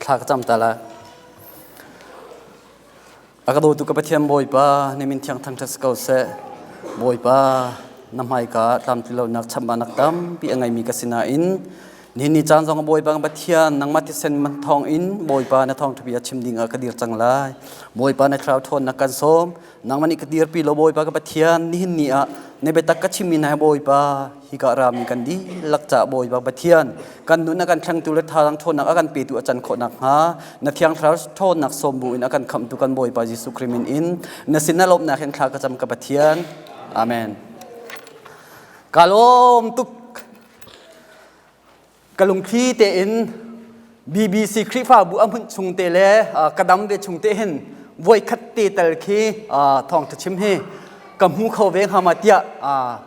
Thla ka cam ta lai. A ka dawtu ka Pathian Bawipa, na min thiang thangṭhat si ko seh. Bawipa, na hmaika tlamtlinlonak chambaunak tampi a ngeimi ka si nain nihin ni caan zong Bawipa ka Pathian nangmah thisen man thawng in Bawipa na thawngṭha bia chim ding ah ka dir cang lai. Bawipa na thlarau ṭhawnnak kan sawm. Nangmah nih ka dirpi lo Bawipa ka Pathian nihin ni ah na biatak ka chimmi hna hi Bawipa hika rami kan dihlak caah Bawipa Pathian kan nun a kan thlengtu le thazaang ṭhawnnak a kan petu a can khawh nakhnga na Thiang Thlarau ṭhawnnak sawm bu in a kan khamhtu kan Bawipa Jesuh Khrih min in na sin na lawmhnak hin thla ka cam ka Pathian. Amen. Ka lawm tuk. Ka lungthli tein BBC Khrihfabu a hmunh chung te le ka dam ve chung te hin voikhat te tal khi thawngṭha chim hi ka hmu kho ve hnga ma tiah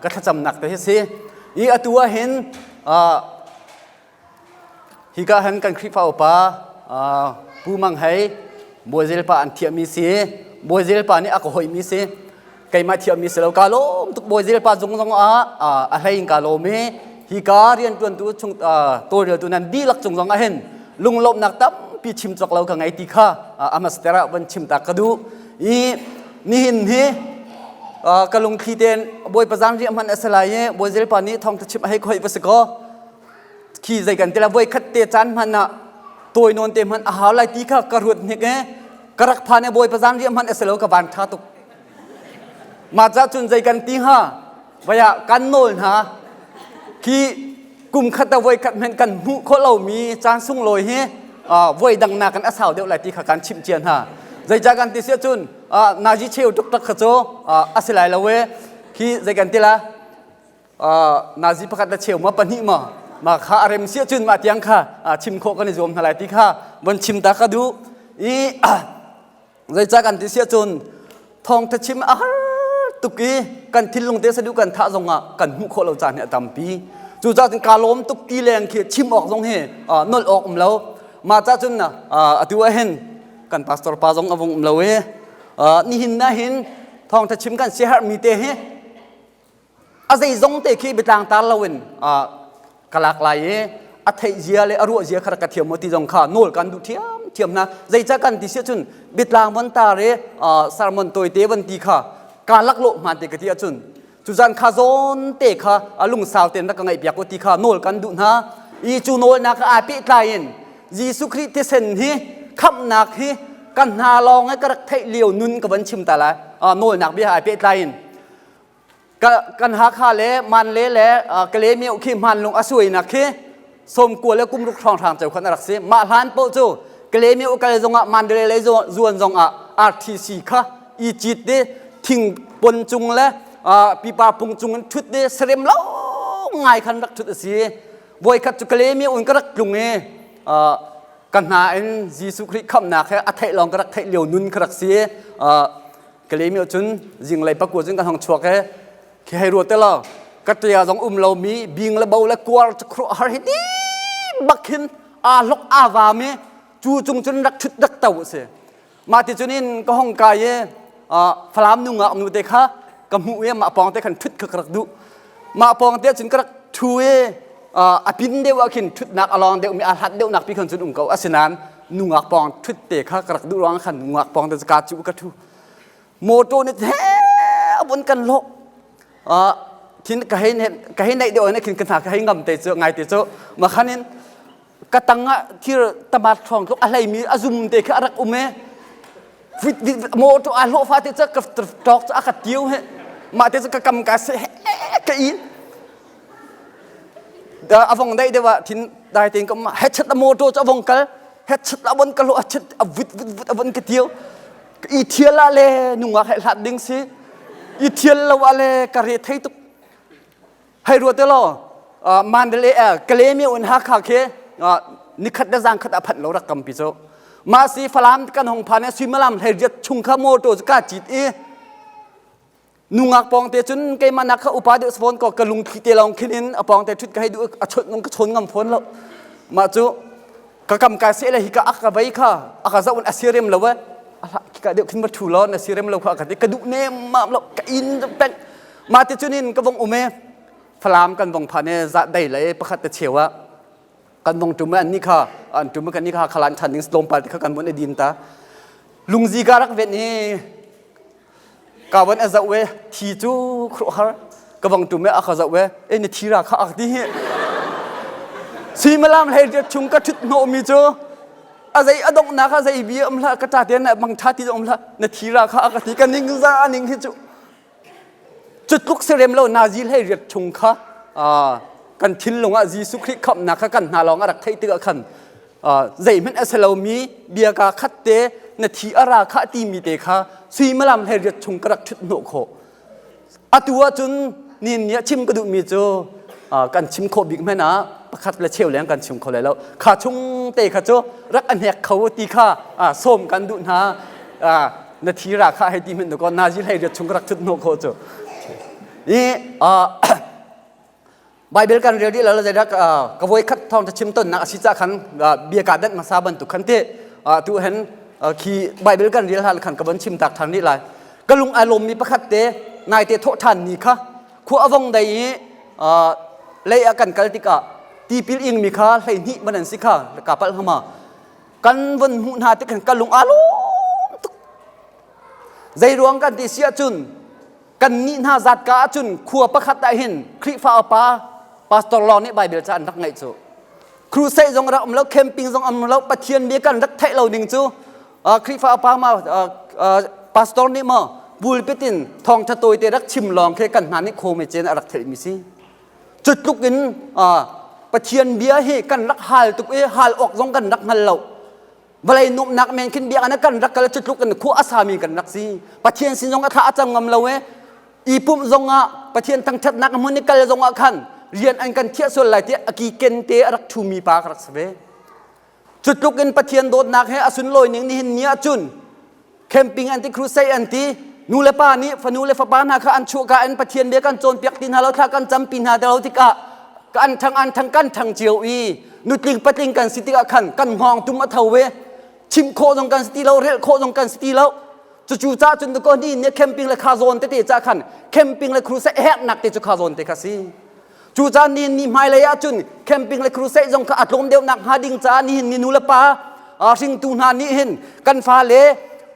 ka thlacamnak te hi si. I atu ah hin hika hin kan Khrihfa upa Pu Mang Hei Bawizel pa an thiahmi si. Bawizel pa nih a ka hoihmi si. Keimah thiammi si lo ka lawm tuk Bawizel pa zung zong ah a hlei in ka lawm i hika rianṭuantu chung tawlreltu nan dihlak cung zong ah hin lunglawmhnak tampi chim cawk lo ka ngei ti kha amaster ah van chim ta ka duh i nihin hi ka lungthli tein Bawipa zang riah hmanh a si lai i Bawizel pa nih thawngṭha chim a hei khoi va si kaw khi zei kan ti la voi khat te caan hmanh ah tawi nawn te hmanh a hau lai ti kha ka ruat hnik e ka rak phan e Bawipa zang riah hmanh a si lo ka van ṭha tuk Mah ca cun zei kan ti hnga? Vai ah kan nawl hna. Khi kum khat ah voi khat hmanh kan hmuh khawh lomi caan sunglawi hi voi dang nakin a sau deuh lai ti kha kan chimh cia hna. Zeicah kan ti si ahcun nazi cheu tuktak kha cu a si lai lo e. Khi zei kan ti la? Nazi pakhat le cheu ma pahnih ma ma kha a rem si ahcun mah tiang kha chim khawh kan i zuam hna lai ti kha von chim ta ka duh. I Zeicah kan ti si ahcun thawngtha chim a har tuk i kan thinlung te saduh kan thah zongah kan hmuh khawh lo caan hi a tampi. Cucaah cun kaa lawm tuk ti leng khi chim awk zong hi nolh awk um lo. Mah cah cun atu ah hin kan pastor pa zong a vung um lo i nihin na hin thawngtha chim kan siaherhmi te hi a zeizong te khi biatlang tar loin ka lak lai i a theih zia le a ruah zia kha ka thiam maw ti zong kha nawl kan duh thiam thiam hna zeicah kan ti si ahcun biatlang von tar i sermon tawite von ti kha ka laklawh hmaan te ka ti ahcun cuzan kha zawn te kha a lungsau tein rak ka ngaih piak u ti kha nawl kan duh hna i cu nawlnak kha aa pehtlai in Jesuh Khrih thisen hi khamhnak hi kan hna lawng i ka rak theih lio nun ka von chim ta lai nawlnak bia ai pehtlai in Kan Hakha le Manle le Kalaymyo khi hmanlung a suainak khi sawmkua le kumruk hrawnghrang ceu khan a rak si. Mah hlan paoh cu Kalaymyo kal zongah Mandalay lei zuan zongah RTC kha i cit i thing pon cung le pipa pung cung in ṭhut i sarem lo ngai khan rak ṭhut a si. Voikhat cu Kalaymyo in ka rak tlung i ka hna in Jesuh Khrih khamhnak he a theih lawng ka rak theih lio nun kha rak si. Kalemi cun zinglei pakua cun kan hong chuak e khi hei ruat te lo ka tia zong um lomi bing le bo le kuar cu har hi ti bak hin aa hlok aa vam i cu cung cun rak thut rak to si mah ti cun in ka hong kai i falam nu ngak nu te kha ka hmuh i mah pawng te khan thut kha ka rak duh mah pawng te cun ka rak thu i a pin deuh ah khin thutnak a lawng deuh mi a hlat deuh nak pi khan cun um ko asinain nungak pawng thut te kha ka rak duh ruang khan nungak pawng te ka cu ka thu motor nih he abun kan lawh thin ka hei ka hei naih deuh khin ka hna ka hei ngam te cu ngai te cu ma khanin ka tang ah thir tamat thong tluk a hlei mi a zum te kha a rak um e motor a hlawh fa te cu ka tok cu a ka tiu he mah te cu ka kam ka se he ka in a vong dai deuh ah thin dai tein ka headset a motor cu a vong kal headset a von ka lo a chet a vut vut vut a von ka tio i thial ah le nungak he hlat ding si i thial lo ah le ka re thei tuk hei ruat te lo Mandalay Kalemi un Hakha khi nikhat le zang khat a phanh lo rak kampi cu mah si Falam kan hong phan i suimilam hlei riat chung kha motor cu ka cit i Nungak pawng te cun keimah nak kha upa deuh fawn ko ka lungthli te lawng khin in a pawng te ṭhut ka hei duh a chawnh nung ka chawn ngam fawn lo mah cu ka kam kai seh le hi ka a ka vei kha a ka zoh in a sirem lo e ka deuh khin va ṭhu lo na sirem lo kha ka ti ka duh nem mam lo ka in peng mah ti cun in ka vong um e Falam kan vong phan e za dei le pakhat te cheu ah. Kan vong ṭum i annih kha an ṭum i kannih kha khalan ṭhan ding tlawmpal te kha kan vun i din ta. Lungzi ka rak ven i ka von a zoh i thi cu khuaruahhar ka vong ṭum i a ka zoh i e na thi ra kha a ka ti hi. Suimilam 18 chung ka ṭhut hnawhmi cu a zei a donghnak ah zei bia um hlah ka ṭa te na mang ṭha ti um hlah na thi ra kha a ka ti ka ning za a ning hi cu cu tluk serem lo nazi hlei riat chung kha kan thinlung ah Jesuh Khrih khamhnak kha kan hna lawng a rak theih tikah khan zeihmanh a si lomi bia ka khat te na thi a ra kha timi te kha suimilam hlei riat chung ka rak ṭhut hnawh khawh Atu ahcun nihin ni ah chim ka duhmi cu kan chim khawh bik hmanh ah pakhat le cheu leng kan chim kho lai lo. Kha chung te kha cu rak a hnek kho ti kha sawm kan duh hna. Na thi ra kha hei ti hmanh ko nazi hlei riat chung ka rak thut hnawh khawh cu. I Bible kan rel dih lo zeidah ka voi khat thawng ta chim tonnak a si ca khan bia ka danh hmasa bantuk khan ti tu hen khi Bible kan rel hal khan ka von chim tak than rih lai ka lung ai lawm mi pakhat te nai te thawh than ni kha khua avong dei i lei a kan kal tikah tipil ing mi kha hlei hnih man an si kha ka pal hama kan von hmuh hna tik khan ka lung a lawm tuk zei ruang kan ti si ahcun Kannih hna zatka ahcun khua pakhat ah hin Khrihfa upa pastor lawng nih Bible ca an rak ngeih cu. Crusade zong rak um lo, camping zong um lo, Pathian bia kan rak theih lo ning cu Khrihfa upa ma pastor nih maw pulpit in thawngtha tawi te rak chim lawng khi kan hna nih khome cen a rak theih mi si. Cu tluk in Pathian bia hi kan rak hal tuk i hal awk zong kan rak hngal lo. Vawlei nuamhnak men khin biakinn ah kan rak kal cu tluk in khua a sami kan rak si. Pathian sin zong a thla a cam ngam lo e. I pumh zong ah Pathian thangṭhatnak hmun i kal zong ah khan rian an kan thiah sual lai tiah a ki ken te a rak ṭhumi pa ka rak si ve. Cu tluk in Pathian dawtnak he a sunlawi ning nihin ni ah cun camping an ti crusade an ti nu le pa nih fanu le fapa hna kha an chuahka in Pathian bia kan cawnpiak ti hna lo thla kan campi hna ti lo tikah kan thang an thang kan thang cio i nutling patling kan si tikah khan kan hngawng tum a tho ve chim khawh zong kan si ti lo relh khawh zong kan si ti lo cucu ca cun ko ni ne camping le kha zawn tete ca khan camping le crusade hernak te cu kha zawn te kha si Cu caan ni ni hmailei ahcun camping le crusade zong kha a tlawm deuhnak hnga ding caah nihin ni nu le pa hringtu hna nih hin kan fale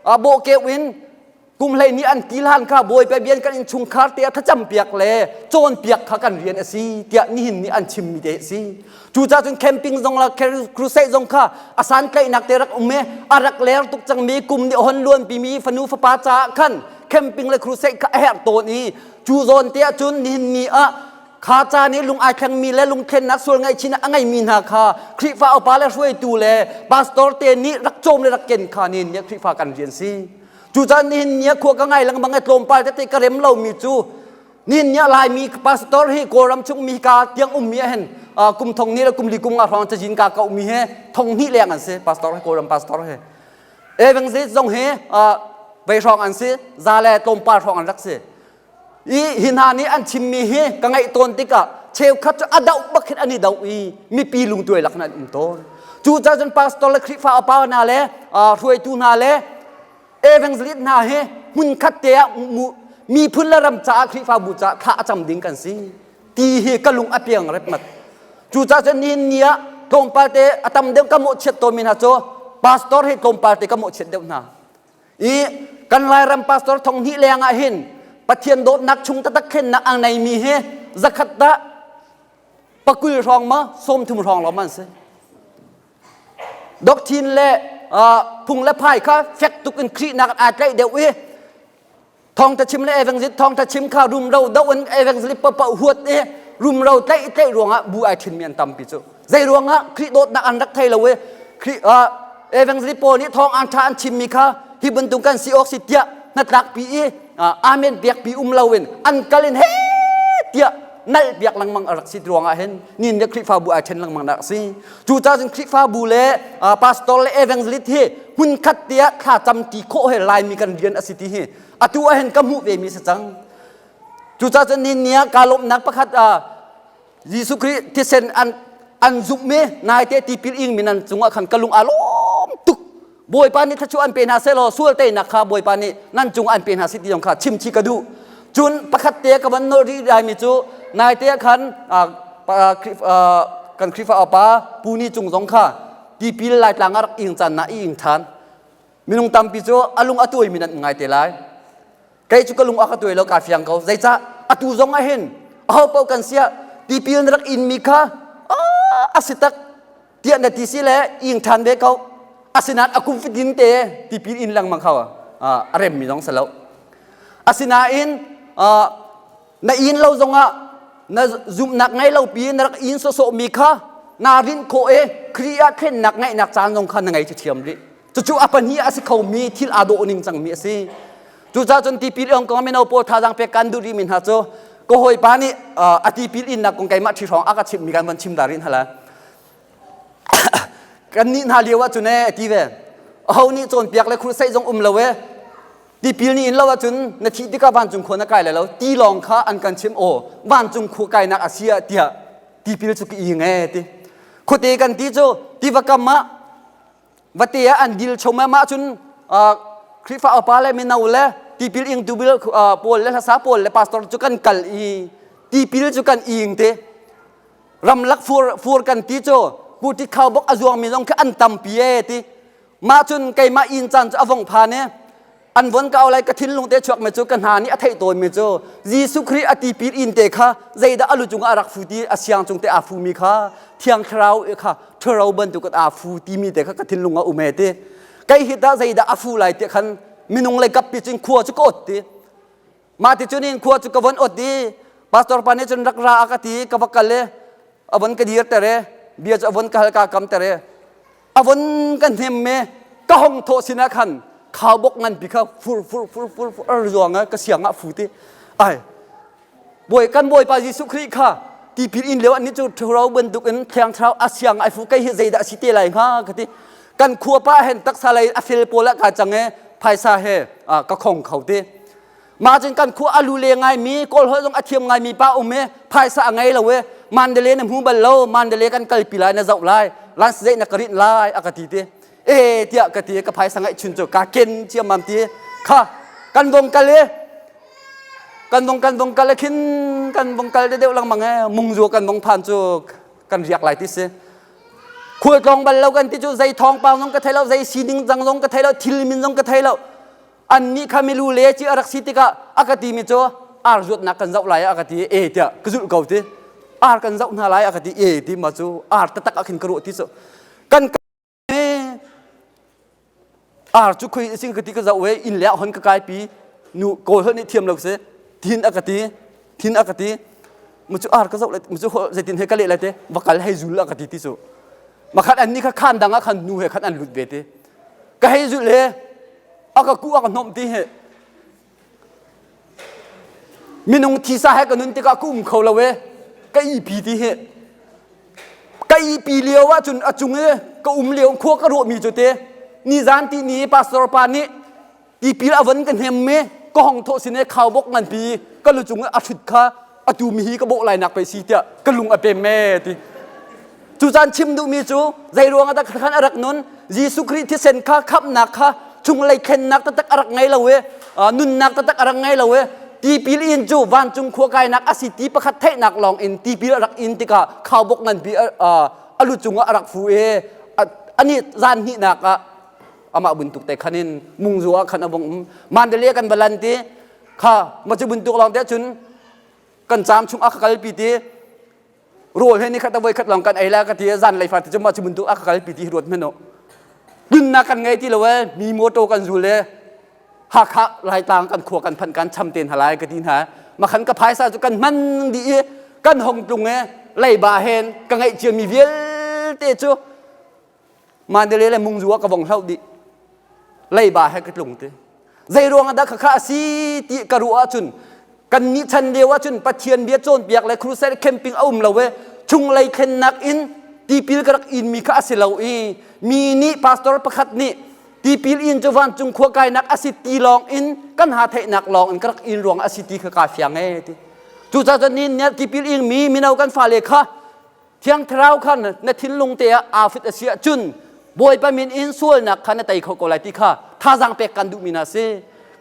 bawhkeuh in kum hlei nih an ti hlan kha Bawipa bian kan innchungkhar te ah thlacam piak le cawnpiak kha kan rian a si tiah nihin ni an chimmi te a si. Cucaah cun camping zong la crusade zong kha a santlaihnak te rak um i a rak ler tuk cangmi kum nih hon luanpimi fanu fapa caah khan camping le crusade kha a herh tawn i Cu zawn te ahcun nihin ni ah kha ca nih lung ai thlengmi le lungthlennak sual ngaihchihnak a ngeimi hna kha Khrihfa upa le hruaitu le pastor te nih rak cawm le rak ken kha nihin ni ah Khrihfa kan rian si. Cucaah nihin ni ah khua ka ngai lengmang i tlawmpal tete ka rem lomi cu nihin ni ah Laimi pastor hi Kawlram chung mi ka tiang ummi ah hin kum thong ni le kum li kum nga hrawng cazin ka kauhmi he thong hnih leng an si pastor hi Kawlram pastor hi. Evangelist zong hi vei hrawng an si za le tlawmpal hrawng an rak si i hi hna nih an chimmi hi ka ngaih tawn tikah cheukhat cu a doh bak hin an i doh i mipi lungtuai lak in an um tawn cucaah cun pastor le Khrihfa upa hna le hruaitu hna le evangelist hna hi hmunkhat te ah miphun le ram caah Khrihfabu caah thla a cam ding kan si ti hi ka lung a piang repmat cucaah cun nihin ni ah tlawmpal te a tam deuh ka mawhchiat tawnmi hna cu pastor hi tlawmpal te ka mawhchiat deuh hna i kan Lairam pastor thong hnih leng ah hin Pathian dawtnak chung taktak thlennak a neimi hi zakhat dah pakul hrawng ma 30 hrawng lawng man si doctrine le phung le phai kha fek tuk in Khrihnak aa tlaih deuh i Thawngtha chim le evangelist thawngtha chim kha rumro do in evangelist paohpaoh huat i rumro tlaih tlaih ruangah bu ai ṭhinmi an tampi cu. Zei ruangah Khrih dawtnak an rak thei lo i Khrih evangelist pawl nih thawng an ṭha an chimmi kha hi bantuk kan si awk si tiah hnatlakpi i amen piakpi um loin an kal in he tiah nalh piak lengmang a rak si ruangah hin nin le Khrihfabu ai ṭhen lengmang nak a si. Cucaah cun Khrihfabu le pastor le evangelist hi hmunkhat te ah thla cam ti khawh he Laimi kan rian a si ti hi atu ah hin ka hmuh ve mi si cang. Cucaah cun nihin ni ah kaa lawmhnak pakhat Jesuh Khrih thisen an an zumh mi naite tipil ing mi nan cungah khan ka lung aa lawm tuk. Bawipa nih thluachuah an pe hna sehlaw sual teinak kha Bawipa nih nan cungah an pe hna si ti zong kha chim chih ka duh. Cun pakhat te ka van nolh rih laimi cu naite ah khan kan Khrihfa upa Pu Ni Cung zong kha tipil Laitlang ah rak ing caan na i ing ṭhan. Minung tampi cu a lung a tuaimi nan ngai te lai. Kei cu ka lung a ka tuai lo kaa fiang ko. Zeicah atu zong ah hin aho paoh kan siah tipil na rak inmi kha a si tak tiah na ti si le ing ṭhan ve ko. Asinain a kum fatin te tipil in lengmang kha a remmi zong si lo. Asinain na in lo zongah na zumhnak ngei lo pi na rak in sawsawhmi kha naa rinh khawh i Khrih ah thlennak ngeihnak caan zong kha na ngei thiam rih. Cucu a pahnih a si khomi thil aa dawh ning cangmi a si. Cucaah cun tipil ong kong mino pawl thazaang pek kan duh rihmi hna cu ka hawipa nih a tipil innak kong keimah ṭhi hrawng a ka chimhmi kan von chim ta rih hna lai. Kan nih hna lio ahcun ee ti ve. Aho nih cawnpiak le crusade zong um lo e. Tipil nih in lo ahcun na thih tikah vancung khua na kai lai lo. Ti lawng kha an kan chim aw vancung khua kainak a si ah tiah tipil cu ka ing ee ti. Khuate kan ti cu tiva kam ah vate ah an dil chom mah cun Khrihfa upa le mino le tipil ingtu bil pawl le hlasa pawl le pastor cu kan kal i tipil cu kan ing te ramlak fur fur kan ti cu kuti khau bok a zuangmi zong khi an tampi e ti mah cun keimah inn caan cu a vong phan i an von ka lai ka thinlung te chuak mi cu ka hna nih a theih tawn mi cu Jesuh Khrih a tipil in te kha zeidah a lu cungah a rak fu ti a siang cung te aa fu mi kha thiang thlarau kha ṭhuro bantuk in aa fu timi te kha ka thinlung ah um e ti kei hi dah zeidah a fu lai ti khan minung lei kap pi cun khua cu ka ot ti mah ti cun in khua cu ka von ot i pastor pa nih cun rak ra a ka ti ka va kal i a von ka dir ter i bia cu a von ka hal ka kam ter i a von ka hnem me ka hong thawh sinah khan khaubok nganpi kha fur fur fur fur fur ar zuang ka siang ah fu ti ai bawi kan bawipa Jesuh Khrih kha tipil in lio an nih cu ṭhuro bantuk in thiang thlarau a siang ai fu kei hi zeidah si te lai hnga ka ti kan khua pa hen taksa lei a fel pawl ah ka cang e phaisa he ka khong kho ti Mah cun kan khua a lu le ngaimi Kawl holh zong a thiam ngaimi pa um i phaisa a ngei lo i Mandalay na hmu bal lo Mandalay kan kalpi lai na zoh lai lans zeih na ka rinh lai a ka ti ti e tiah ka ti ka phaisa ngaih chun cu ka ken ciammam ti kha kan vong kal i kan vong kan vong kal i khin kan vong kal deuh lengmang e mungzua kan vong phan cu kan riak lai ti si khualtlawng bal lo kan ti cu zei thawngpang zong ka thei lo zei sining cang zong ka thei lo thil min zong ka thei lo annih kha milu le ci a rak si tikah a ka timi cu ar zuatnak kan zoh lai a ka ti e tiah ka zulh ko ti ar kan zoh hna lai a ka ti e ti ma cu ar taktak ah khin ka ruah ti cu kan ar cu khoi sing ka ti ka zoh e inn le ah hon ka kai pi nu kawl holh nih thiam lo si thin a ka ti thin a ka ti mu cu ar ka zoh le mu cu zeitin he ka leh lai te va kal hei zul a ka ti ti cu makhat an nih kha khan dang ah khan nu he khan an lut ve ti ka hei zulh he a ka kuh a ka hnomh ti hi minung thisa he ka nun tikah ka um kho lo e ka ipi ti hi ka ipi lio ah cun a cung i ka um lio khua ka ruahmi cu te nizan ti ni pastor pa nih tipil a von ka hnem me ka hong thawh sin e khaubok nganpi ka lu cung a hrut kha atu mi hi ka bawh lai nak pei si tiah ka lung a pem me ti cu caan chim duhmi cu zei ruang ah dah khan a rak nun Jesuh Khrih thisen kha khamhnak kha chunglei thlennak taktak a rak ngei lo i nunnak taktak a rak ngei lo i tipil in cu vancung khua kainak a si ti pakhat theihnak lawng in tipil a rak in tikah khaubok nganpi a lu cungah a rak fu i ani zan hnihnak ah amah buntuk te khan in mungzu ah khan a vong um Mandalay kan va lan ti kha ma cu buntuk lawng te cun kan caam chung a ka kalpi ti rawl he ni khat a voi khat lawng kan ei la ka ti zan lei fa ti cu ma cu buntuk a ka kalpi ti ruat hmanh u nunnak kan ngei ti lo e mi motor kan zul e Hakha Laitlang kan khua kan phanh kan cham te hna lai ka ti hna makhan ka phaisa cu kan hman dih i kan hong tlung e leiba hen ka ngeih cia mi vialte cu Mandalay le Mungzu ah ka vong hloh dih. Leiba he ka tlung ti. Zei ruang ah dah khakha a si ti ka ruah ahcun kan nih chan lio ahcun Pathian bia cawnpiak le crusade camping a um lo e chunglei thlennak in tipil ka rak in mi kha a si lo i mi nih pastor pakhat nih tipil in cu vancung khua kainak a si ti lawng in kan ha theihnak lawng in ka rak in ruang a si ti kha kaa fiang e ti. Cucaah cun ni tipil ing mi mino kan fale kha Thiang Thlarau kha na thinlung te ah aa fit a si ahcun Bawipa min in sualnak kha na tei kho ko lai ti kha thazaang pek kan duhmi hna si.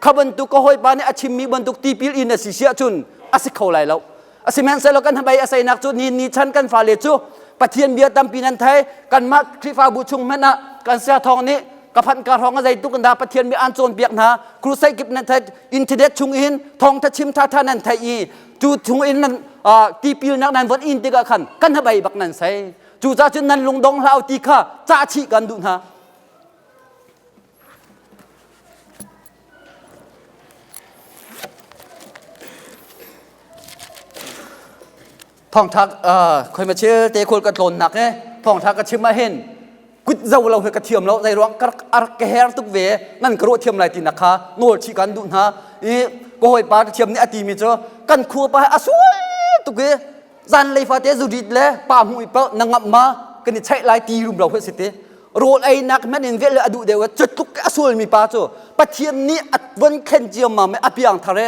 Kha bantuk ka hawipa nih a chimmi bantuk tipil in a si si ahcun a si kho lai lo. Asihmanhsehlaw kan hnabei a seinak cu ni ni chan kan fale cu Pathian bia tampi nan thei. Kanmah Khrihfabu chung hmanh ah kan sia thawng nih ka phanh ka hrawng a zei tuk in dah Pathian bia an cawnpiak hna. Crusade kip nan thei internet chung in thawngtha chim tha nan thei i cu chung in nan tipilnak nan von in tikah khan kan habei bak nan sei. Cucaah cun nan lungdong hlah ti kha cah chih kan duh hna. Thawngtha khoi ma chil te khul ka tlawnnak he thawngtha ka chim ah hin kut zo lo he ka thiam lo zei ruang ka rak ka her tuk ve nan ka ruah thiam lai ti nak kha nawl chih kan duh hna i ka hawipa ka thiam nih a ti mi cu kan khua pa a sual tuk i zanlei fate zurit le pa hmu i paoh na ngamh ma kan i cheih lai ti rum lo he si ti rawl einak hmanh in velh a duh deuh cu tluk a sualmi pa cu Pathian nih a von thlen ciammam i a piang thar i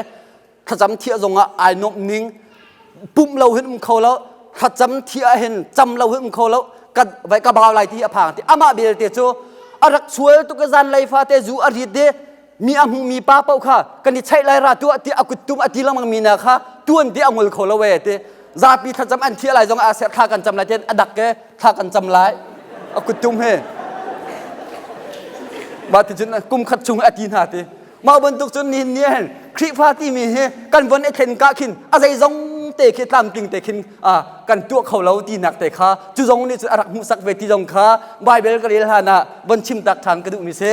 thlacam thiah zongah ai nuamh ning pumh lo hin um kho lo thlacam thiah hin cam lo hin um kho lo ka vai ka bau lai ti a phang ti amah belte cu a rak sual tuk i zanlei fate zu a rit i mi a hmumi pa paoh kha kan i cheih lai ra tuah ti a kuttum a ti lengmang mi na kha tuan ti a ngol kho lo e ti zapi thlacam an thiah lai zong ah ser thla kan cam lai tian a dak ke thla kan cam lai a kuttum he mah ti cun kum khat chung a ti hna ti mah bantuk cun nihin ni hin Khrihfa timi hi kan von i thlen ka khin a zeizong te khi tlamtling te khin kan tuah kho lo tinak te kha cu zong nih cun a rak hmuhsak ve ti zong kha Bible ka rel hlan ah von chim tak ṭhan ka duhmi si.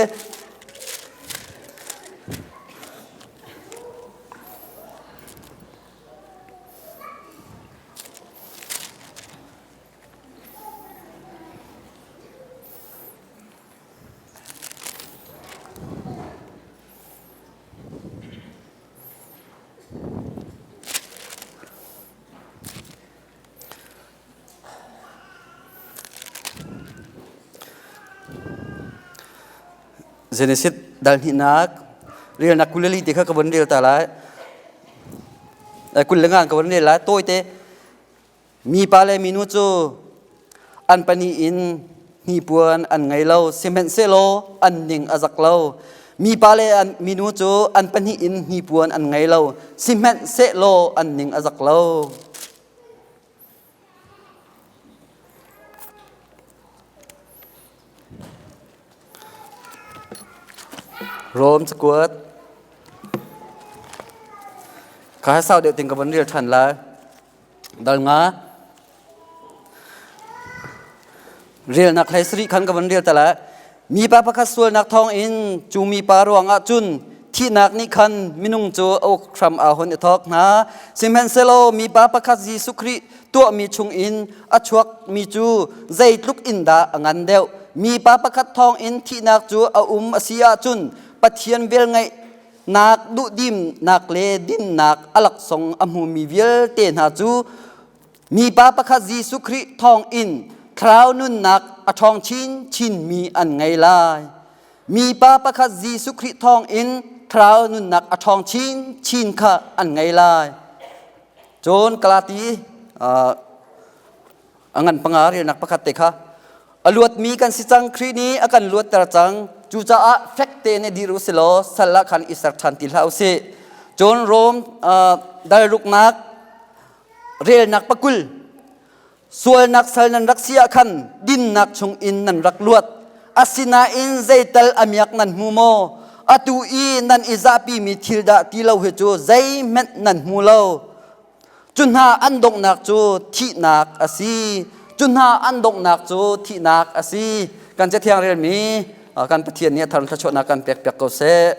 Genesis dal hnihnak relnak 24 ti kha ka von rel ta lai. 25 ka von rel lai. Tawite mipa le minu cu an pahnih in hnipuan an ngei lo sihmanhsehlaw an ning a zak lo. Mipa le an minu cu an pahnih in hnipuan an ngei lo sihmanhsehlaw an ning a zak lo. Rom cakuat ka sau deuh ting ka von rel ṭhan lai. Dal nga relnak hlei sarih khan ka von rel ta lai. Mipa pakhat sualnak thawngin cu mipa ruangah cun thihnak nih khan minung cu a uk hram aa hun i thawk hna. Sihmanhsehlaw mipa pakhat Jesuh Khrih tuahmi chungin a chuakmi cu zeitluk in dah a ngan deuh. Mipa pakhat thawngin thihnak cu a um a si ahcun Pathian velngeihnak duhdimnak le dinnak a laksawng a hmumi vialte hna cu Mipa pakhat Jesuh Khrih thawngin thlarau nunnak a ṭhawng chinchinmi an ngei lai. Mipa pakhat Jesuh Khrih thawngin thlarau nunnak a ṭhawng chinchin kha an ngei lai. Cun Galati a ngan panga relnak pakhat te kha a luatmi kan si cang Khrih nih a kan luatter cang cucaah fek tein i dir u silaw sal ah khan i ser ṭhan ti hlah u sih cun Rom dal ruknak relnak pakul sualnak sal nan rak si ah khan dinnak chungin nan rak luat asinain zeital a miak nan hmu maw atu i nan i zahpimi thil dah ti lo hi cu zeihmanh nan hmu lo cu hna an donghnak cu thihnak a si cu hna an donghnak cu thihnak a si kan cathiang relmi kan Pathian nih a thar thluachuahnak kan pek piak ko seh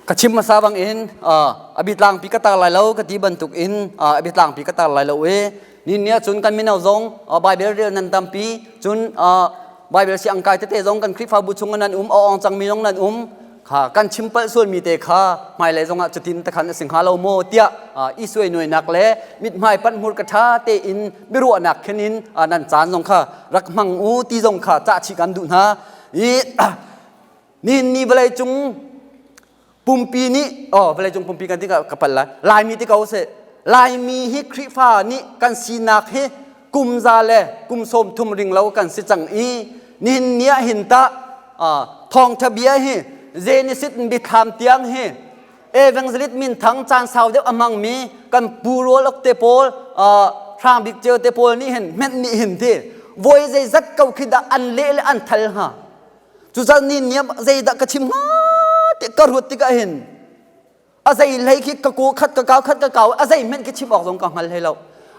Ka chim hmasa bangin a biatlangpi ka tar lai lo ka ti bantukin a biatlangpi ka tar lai lo i ni ni ahcun kan mino zong Bible rel nan tampi cun Bible siang kai tete zong kan Khrihfabu chung nan um a ong cangmi zong nan um kha kan chim palh sualmi te kha hmailei zongah cutin takhan a si hnga lo maw tiah i suainuainak le mithmai panh hmur ka ṭha tein biaruahnak khin in nan caan zong kha rak hmang u ti zong kha cah chih kan duh hna i nihin ni vawlei cung pumpi nih oh vawlei cung pumpi kan ti ka pal lai laimi ti ko seh laimi hi Khrihfa nih kan sinak hi kum za le kum 30 ring lo kan si cang i nihin ni ah hin tah thawngtha bia hi Genesis in biathlam tiang hi evangelist min thang caan sau deuh a hmangmi kan pu rual ok te pawl hrang bik ceu te pawl nih hin hmenh nih hin ti voi zeizat ko khi dah an leh le an thal hnga cucan ni niam zeidah ka chim hnga ti ka ruat tikah hin a zei hlei khi ka kaw khat ka kau khat ka kau a zei hmenh khi chim awk zong ka hngal hlei lo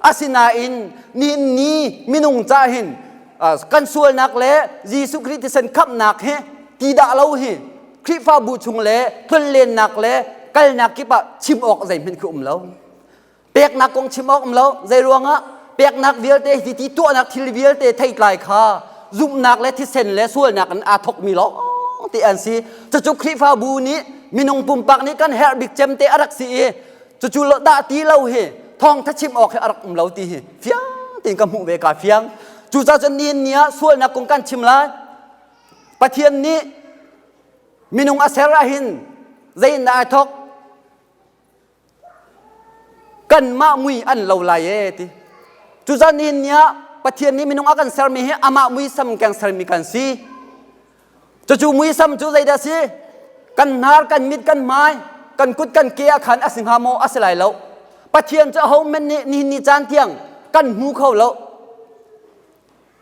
asinain ni ni minung ca hin kan sualnak le Jesuh Khrih thisen khamhnak hi ti dah lo hi Khrihfabu chung le tlonlennak le kalnak kip ah chim awk zeihmanh khi um lo peknak kong chim awk um lo zei ruangah peknak vialte hi ti tuahnak thil vialte theitlai kha zumhnak le thisen le sualnak in aa thokmi lawng te an si cucu Khrihfabu nih minung pumpak nih kan herh bik cem te a rak si i cucu lo dah ti lo hi thawngtha chim awk hi a rak um lo ti hi fiang tein ka hmuh ve ka fiang cucaah cun nihin ni ah sualnak kong kan chim lai Pathian nih minung a ser ahhin zeiin dah ai thok? Kanmah mui an lo lai e ti. Cuzan nihin ni ah Pathian nih minung a kan sermi hi amah muisam keng sermi kan si. Cucu muisam cu zeidah si? Kan hnar, kan mit, kan hmai, kan kut, kan ke ah khan a si hnga maw? A si lai lo. Pathian cu ahohmanh nih nihin ni caan tiang kan hmu kho lo.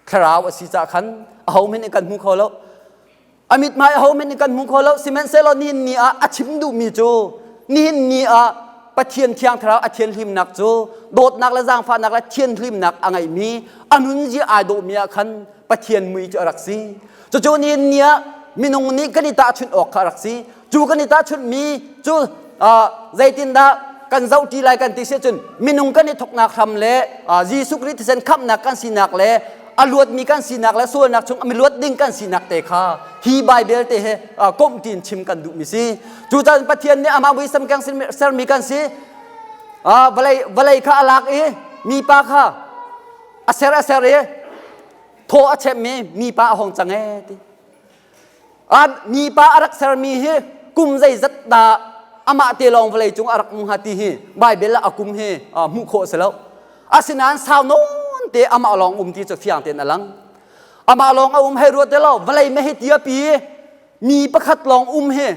Thlarau a si caah khan ahohmanh nih kan hmu kho lo. A mithmai ahohmanh nih kan hmu kho lo. Sihmanhsehlaw nihin ni ah a chim duhmi cu nihin ni ah Pathian Thiang Thlarau a thianhlimnak cu dawtnak le zaangfahnak le thianhlimnak a ngeihmi a nunzia ai dawhmi ah khan Pathian mui cu a rak si. Cucu nihin ni ah minung nih kan i tahchunh awk kha a rak si. Cu kan i tahchunhmi cu zeitindah kan zohṭi lai kan ti si ahcun minung kan i thawknak hram le Jesuh Khrih thisen khamhnak kan sinak le a luatmi kan sinak le sualnak chung a luat ding kan sinak te kha hi Baibal te he komh tiin chim kan duhmi si. Cucaah Pathian nih amah muisam keng sermi kan si. Vawlei vawlei kha a lak i mipa kha a ser a ser i thaw a chemmi mipa a hong cang ee ti. Mipa a rak sermi hi kum zeizat dah amah te lawng vawlei cung a rak um hnga ti hi Baibal ah a kum hi hmuh khawh a si lo. Asinain sau nawn te amah lawng um ti cu fiang tein a lang. Amah lawng a um hei ruat te lo vawlei mehhi tiapi mi pakhat lawng um hi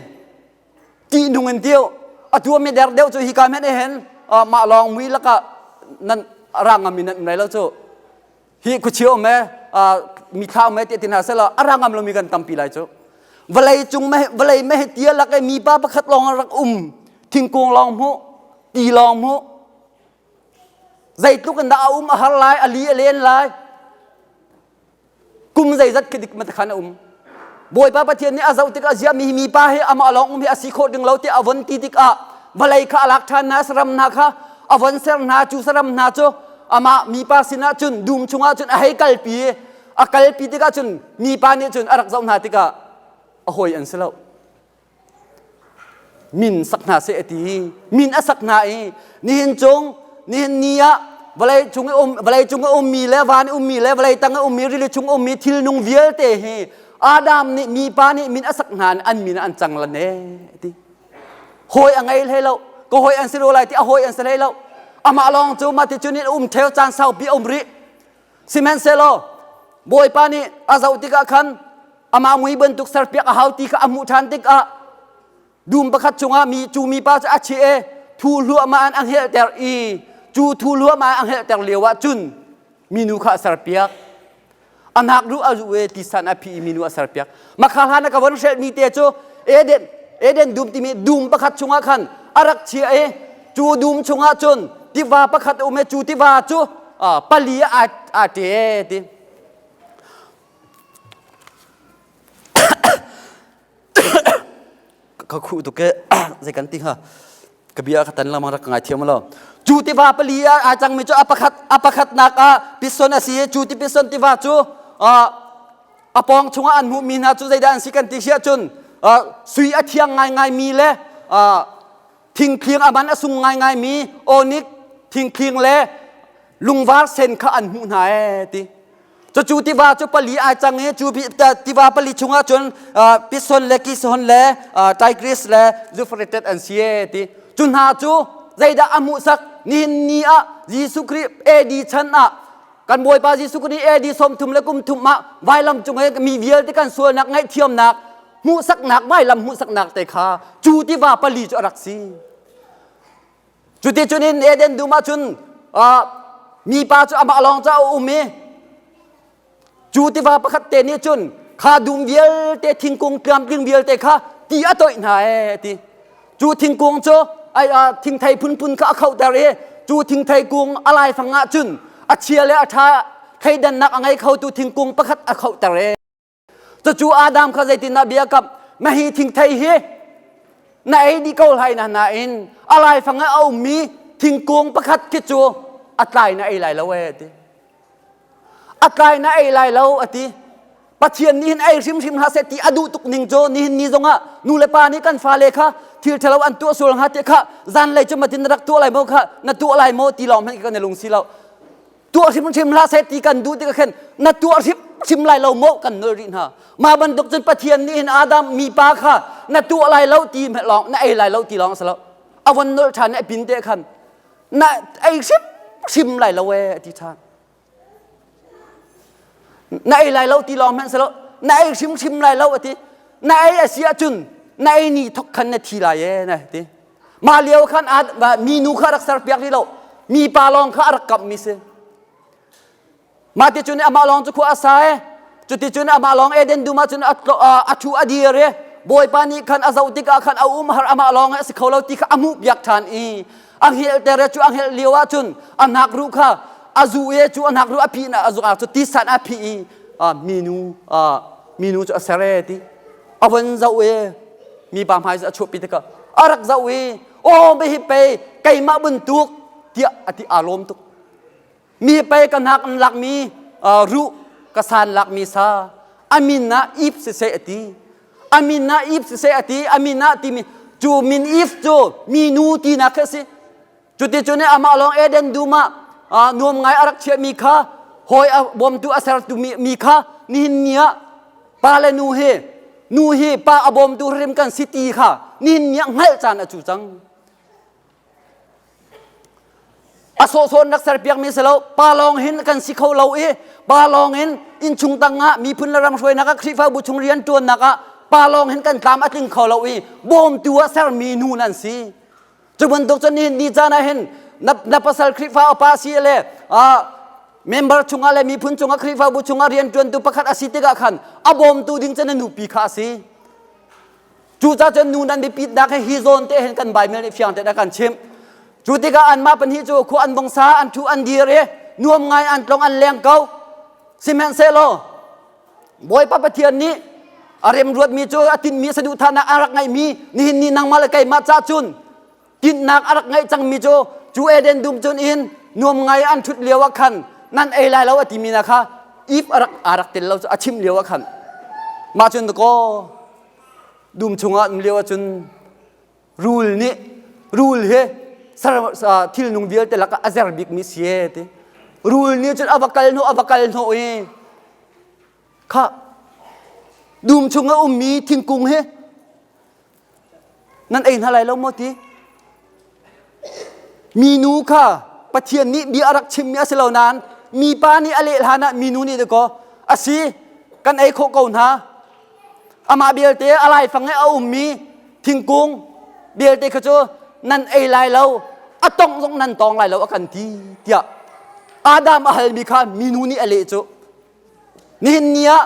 ṭihnung in tiu atu a mi der deuh cu hika hmenh hin mah lawng mui lakah nan ra ngam in nan um lai lo cu. Hi khuachia um e mithla um e ti hna selaw a ra ngam lomi kan tampi lai cu. Vawlei cung vawlei me tia lak e mipa pakhat lawng rak um thingkung lawng hmuh ti lawng hmuh zeitluk in dah a um a har lai a li a len lai kum zeizat khi dik khan a um Bawipa Pathian nih a zoh tikah ziah mi mipa hi amah lawng um hi a si khawh ding lo tiah a von ti tikah vawlei kha a lak ṭhan hna saram hna kha a von ser hna cu saram hna cu amah mipa sinah cun dum chungah cun a hei kalpi a kalpi tikah cun mipa nih cun a rak zoh hna tikah a hawi an si lo Min sak hna seh a ti. Min a sak hna i nihin cung nihin ni ah vawlei cung i um vawlei cung i ummi le van i ummi le vawlei tang i ummi rili chung ummi thil nung vialte hi Adam nih mipa nih min a sak hna an min an cang lan e ti. Hawi a ngei hlei lo. Ka hawi an si ro lai ti a hawi an si hlei lo. Amah lawng cu mah ti cun in um theo caan saupi a um rih. Sihmanhsehlaw Bawipa nih a zoh tikah khan amah mui bantuk serpiak a hau ti kha a hmuh ṭhan tikah dum pakhat chungah mi cu mipa cu a cheh i thu hluahmah in a hngelhter i cu thu hluahmah in a hngelhter lio ah cun minu kha a serpiak. A hnak ruh a zuh i tisan a phih i minu a serpiak. Makha hlan a ka von hrelhmi te cu Eden Eden dum timi dum pakhat chungah khan a rak chia i cu dum chungah cun tiva pakhat a um i cu tiva cu pali ah aa ṭe ti. Ka khuh tuk e zei kan ti hnga ka bia ka tan lengmang rak ka ngaithiam lo cu tiva pali ah aa cangmi cu a pakhat a pakhatnak ah pison a si i cu ti pison tiva cu a pawng chungah an hmuhmi hna cu zeidah an si kan ti si ahcun sui a thiang ngaingaimi le thingthling a man a sung ngaingaimi onik thingthling le lungvar sen kha an hmuh hna ee ti cucu tiva cu pali ai cang i cu tiva pali chungah cun Pison le Kishon le Tigris le Euphrates an si ee ti cu hna cu zeidah a hmuhsak nihin ni ah Jesuh Khrih AD chan ah. Kan Bawipa Jesuh Khrih AD 30 le kum thum ah vailam cung i mi vialte kan sualnak ngaihthiamnak hmuhsaknak vailam hmuhsaknak te kha cu tiva pali cu a rak si. Cuticun in Eden dum ah cun mipa cu amah lawng ca a um i Cu tiva pakhat te nih cun kha dum vialte thingkung tlamtling vialte kha ti a toih hna ee ti. Cu thingkung cu ai thingthei phunphun kha a khohter i cu thingthei kung a laifang ah cun a chia le a ṭha thleidannak a ngei khotu thingkung pakhat a khohter ee. Cucu Adam kha zeitindah bia kamh? Na hi thingthei hi na ei dih ko lai na nain a laifang ah a ummi thingkung pakhat khi cu a tlai na ei lai lo ee ti. A tlai na ei lai lo a ti. Pathian nih hin ei hrimhrim hlah seh ti a duh tuk ning cu nihin ni zongah nu le pa nih kan fale kha thil ṭhalo an tuah sual hnga ti kha zanlei cu matin na rak tuah lai maw kha na tuah lai maw ti lawng hmanh kan i lung si lo. Tuah hrimhrim hlah seh ti kan duh tikah khin na tuah hrimhrim lai lo maw kan nol rih hna. Mah bantuk cun Pathian nih hin Adam mipa kha na tuah lai lo ti lawng na ei lai lo ti lawng a si lo. A von nolh ṭhan i a pin te khan na ei hrimhrim lai lo ee a ti ṭhan. Na ei lai lo ti lawng hmanh si lo na ei hrimhrim lai lo a ti. Na ei a si ahcun na ei ni thok khan na thi lai ee na ti. Mah lio khan minu kha rak serpiak rih lo mipa lawng kha a rak kamhmi si. Mah ti cun amah lawng cu khua a sa i cuticun amah lawng Eden dum ah cun a ṭhu a dir i Bawipa nih khan a zoh tikah khan a um har amah lawng a si kho lo ti kha a hmuhpiak ṭhan i a hngelhter i cu a hngelh lio ah cun a hnakruh kha a zu i cu a hnakruh a phih a zuk ah cu tisan a phih i minu minu cu a ser e ti a von zoh i mipa hmai cu a chuahpi tikah a rak zoh i aw hi pei keimah bantuk tiah a ti aa lawm tuk Mi pei ka hnak an lakmi ruh ka san lakmi sa a min ah Eve siseh a ti. A min ah Eve siseh a ti. A min ah timi cu min Eve cu minu tinak khi a si. Cuticun amah lawng Eden dum ah nuam ngai a rak chiahmi kha hawi a bawmtu a sertu mi kha nihin ni ah pa le nu hi nu hi pa a bawmtu hrim kan si ti kha nihin ni ah hngalh caan a cu cang. A sawhsawh in rak serpiakmi si lo. Pa lawng hin kan si kho lo i pa lawng in innchung tang ah miphun le ram hruainak ah Khrihfabu chung rian ṭuannak ah pa lawng hin kan tlam a tling kho lo i bawmtu ah sermi nu nan si. Cu bantuk cun nihin ni caan ah hin na, na pasal Khrihfa upa si le uh, member chungah le miphun chungah Khrihfabu chungah rianṭuantu pakhat a si tikah khan a bawmtu ding cu na nupi kha a si. Cucaah cun nu nan biapitnak hi hi zawn te hin kan Baibal nih fiang tein a kan chimh. Cu tikah anmah pahnih cu khua an vung sa, an ṭhu an dir i nuam ngai an tlong an leng ko. Sihmanhsehlaw Bawipa Pathian nih a remruatmi cu a tinhmi saduhthahnak a rak ngeihmi nihin ni nangmah le keimah ca cun tinhnak a rak ngeih cangmi cu cu Eden dum cun in nuam ngai an ṭhut lio ah khan nan ei lai lo a timi na kha Eve a rak aa rak tel lo cu a chimh lio ah khan mah cun dakaw Dum chungah um lio ahcun rul nih rul hi thilnung vialte lakah a zer bikmi si e ti. Rul nih cun a va kal hnawh a va kal hnawh i kha dum chungah ummi thingkung hi nan ei hna lai lo maw ti. Minu kha Pathian nih bia a rak chimmi a si lo nain mipa nih a leh hlan ah minu nih dakaw a si kan ei khawh ko hna amah belte a laifang i a ummi thingkung belte kha cu nan ei lai lo a tongh zong nan tawng lai lo a kan ti tiah Adam a halmi kha minu nih a leh cu nihin ni ah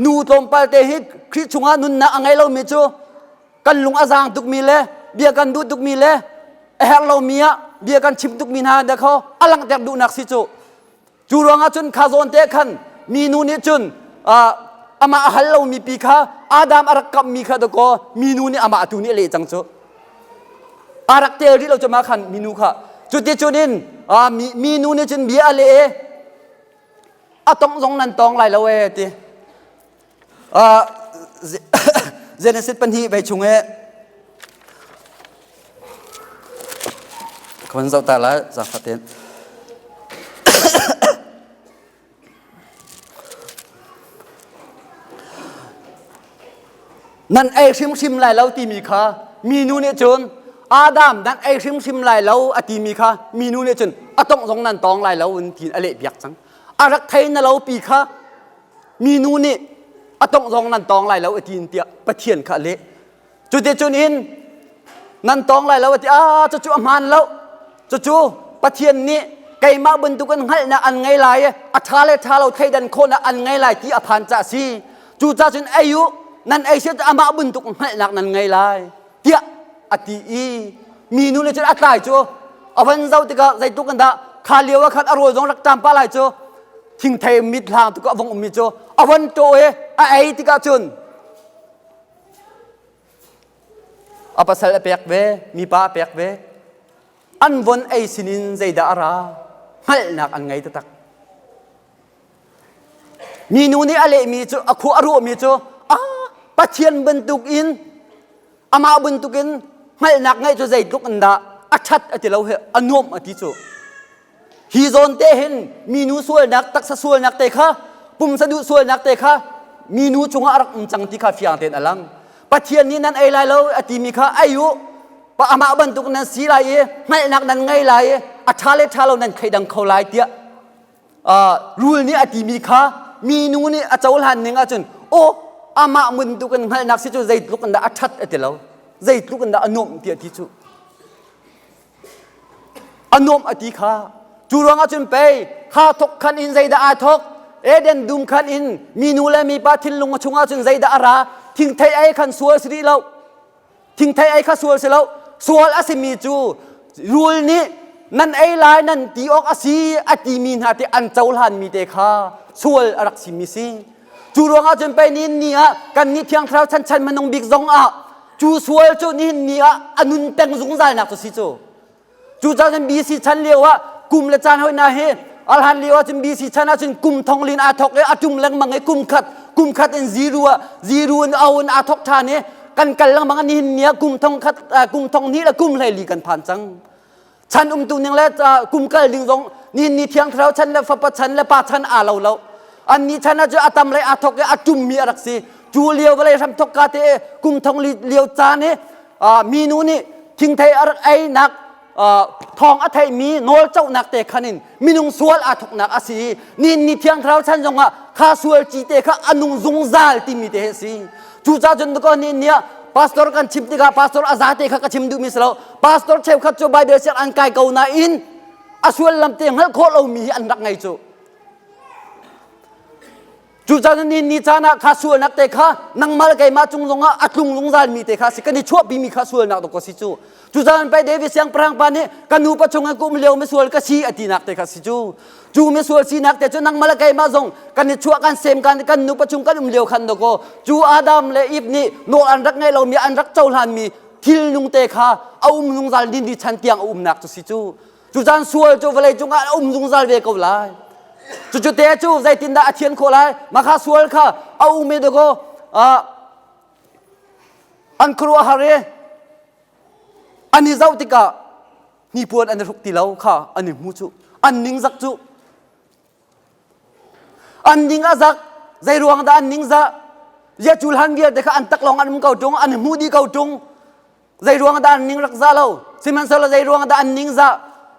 nu tlawmpal te hi Khrih chungah nunnak a ngei lomi cu kan lung a zaang tukmi le bia kan duh tukmi le a herh lomi ah bia kan chim tukmi hna da kho a langhter duhnak si cu cu ruangah cun kha zawn te khan minu nih cun amah a hal lomi pi kha Adam a rak kamhmi kha dakaw minu nih amah tu nih a leh cang cu a rak tel rih lo cu ma khan minu kha cuti cun in minu nih cun bia a leh a tong zong nan tong lai lo e ti Genesis pahnih vei chung i ka van zoh ta lai zaangfah tein. Nan ei hrimhrim lai lo timi kha minu nih cun. Adam nan ei hrimhrim lai lo a timi kha minu nih cun a tongh zong nan tawng lai lo in tiin a leh piak cang. A rak thei na lo pi kha minu nih a tongh zong nan tawng lai lo a tiin tiah Pathian kha a leh. Cuticun in nan tawng lai lo a ti a cucu a hmaan lo. Cucu Pathian nih keimah bantukin hngalhnak an ngei lai i a ṭha le ṭha lo thleidan khawhnak an ngei lai ti a phan caah a si. Cucaah cun ei u, nan ei si amah bantuk hngalhnak nan ngei lai tiah a ti i minu nih cun a tlai cu a van zoh tikah zeitluk in dah kha lio ah khan a rawl zong rak ṭam pah lai cu thingthei mit hlang tuk a vong ummi cu a van ṭaw i a ei tikah cun A pasal a pek ve, mipa a pek ve. An von ei sinin zeidah a ra? Hngalhnak an ngei taktak. Minu nih a lehmi cu, a khua a ruahmi cu, ah, Pathian bantukin, amah bantukin hngalhnak ngeih cu zeitluk in dah a ṭhat a ti lo he, a nuamh a ti cu. Hi zawn te hin minu sualnak, taksa sualnak te kha, pumsa duh sualnak te kha minu cungah a rak um cang ti kha fiang tein a lang. Pathian nih nan ei lai lo a timi kha ei u, pa amah bantuk nan si lai i hngalhnak nan ngei lai i a ṭha le ṭha lo nan thleidang kho lai tiah uh, rul nih a timi kha minu nih a cohlan ning ahcun aw amah bantuk in hngalhnak si cu zeitluk in dah a ṭhat a ti lo zeitluk in dah a nuamh ti a ti cu A nuamh a ti kha. Cu ruangah cun pei kha thok khan in zeidah aa thok? Eden dum khan in minu le mipa thinlung chungah cun zeidah a ra? Thingthei ei khan sual si rih lo. Thingthei ei kha sual si lo. Sual a simi cu rul nih nan ei lai nan ti awk a si a timi hna te an cohlanmi te kha sual a rak simi si. Cu ruangah cun pei ni ni ah kan nih Thiang Thlarau chan chan hmanung bik zong ah cu sual cu nihin ni ah a nun peng zungzalnak cu si cu. Cucaah cun BC chan lio ah kum le caan hoi na hi alhan lio ah cun BC chan ah cun kum thong lin aa thok i a tum lengmang i kum khat kum khat in zero ah zero in au in aa thok ṭhan i kan kal lengmang nihin ni ah kum thong khat kum thong hnih le kum hleili kan phan cang. Chan umtu ning le kum kal ding zong nihin ni thiang thlarau chan le fapa chan le pa chan aa lo lo. An ni chan ah cu a tam lei aa thok i a ṭummi a rak si. Cu lio vawlei hram thok ka te kum thong li lio caan i minu nih thingthei a rak einak thawng a theimi nawl cohnak te khan in minung sual aa thoknak a si i nihin ni thiang thlarau chan zongah kha sual ci te kha a nung zungzal timi te hi a si. Cucaah cun ko ni ni ah pastor kan chim tikah pastor a zate kha ka chim duhmi si lo. Pastor cheukhat cu Bible siang an kai ko nain a suallam te hngalh khawh lomi hi an rak ngei cu. Cucaah ni ni caan ah kha sualnak te kha nangmah le keimah cung zongah a tlung zungzalmi te kha si kan i chuahpimi kha sualnak dawk si cu. Cucaah pei David siangpahrang pa nih ka nupa chung in kum lio misual ka si a tinak te kha si cu. Cu misual sinak te cu nangmah le keimah zong kan i chuah kan sem kan kan nupa chung kan um lio khan dawkaw cu Adam le Eve nih nawl an rak ngeih lomi an rak cohlanmi thil nung te kha a um zungzal ni ni chan tiang a umnak cu si cu. Cucaan sual cu vawlei cungah a um zungzal ve ko lai. Cucu te cu zeitindah a thian khawh lai? Mah kha sual kha a um i dakaw an khuaruahhar i an i zoh tikah hnipuan an i hruk ti lo kha an i hmu cu an ningzak cu an ning a zak zei ruang dah an ningzah zia cul han vialte kha an taklawng an um ko ṭung an hmu dih ko ṭung Zei ruang dah an ning rak za lo? Sihmanhsehlaw zei ruang dah an ningzah?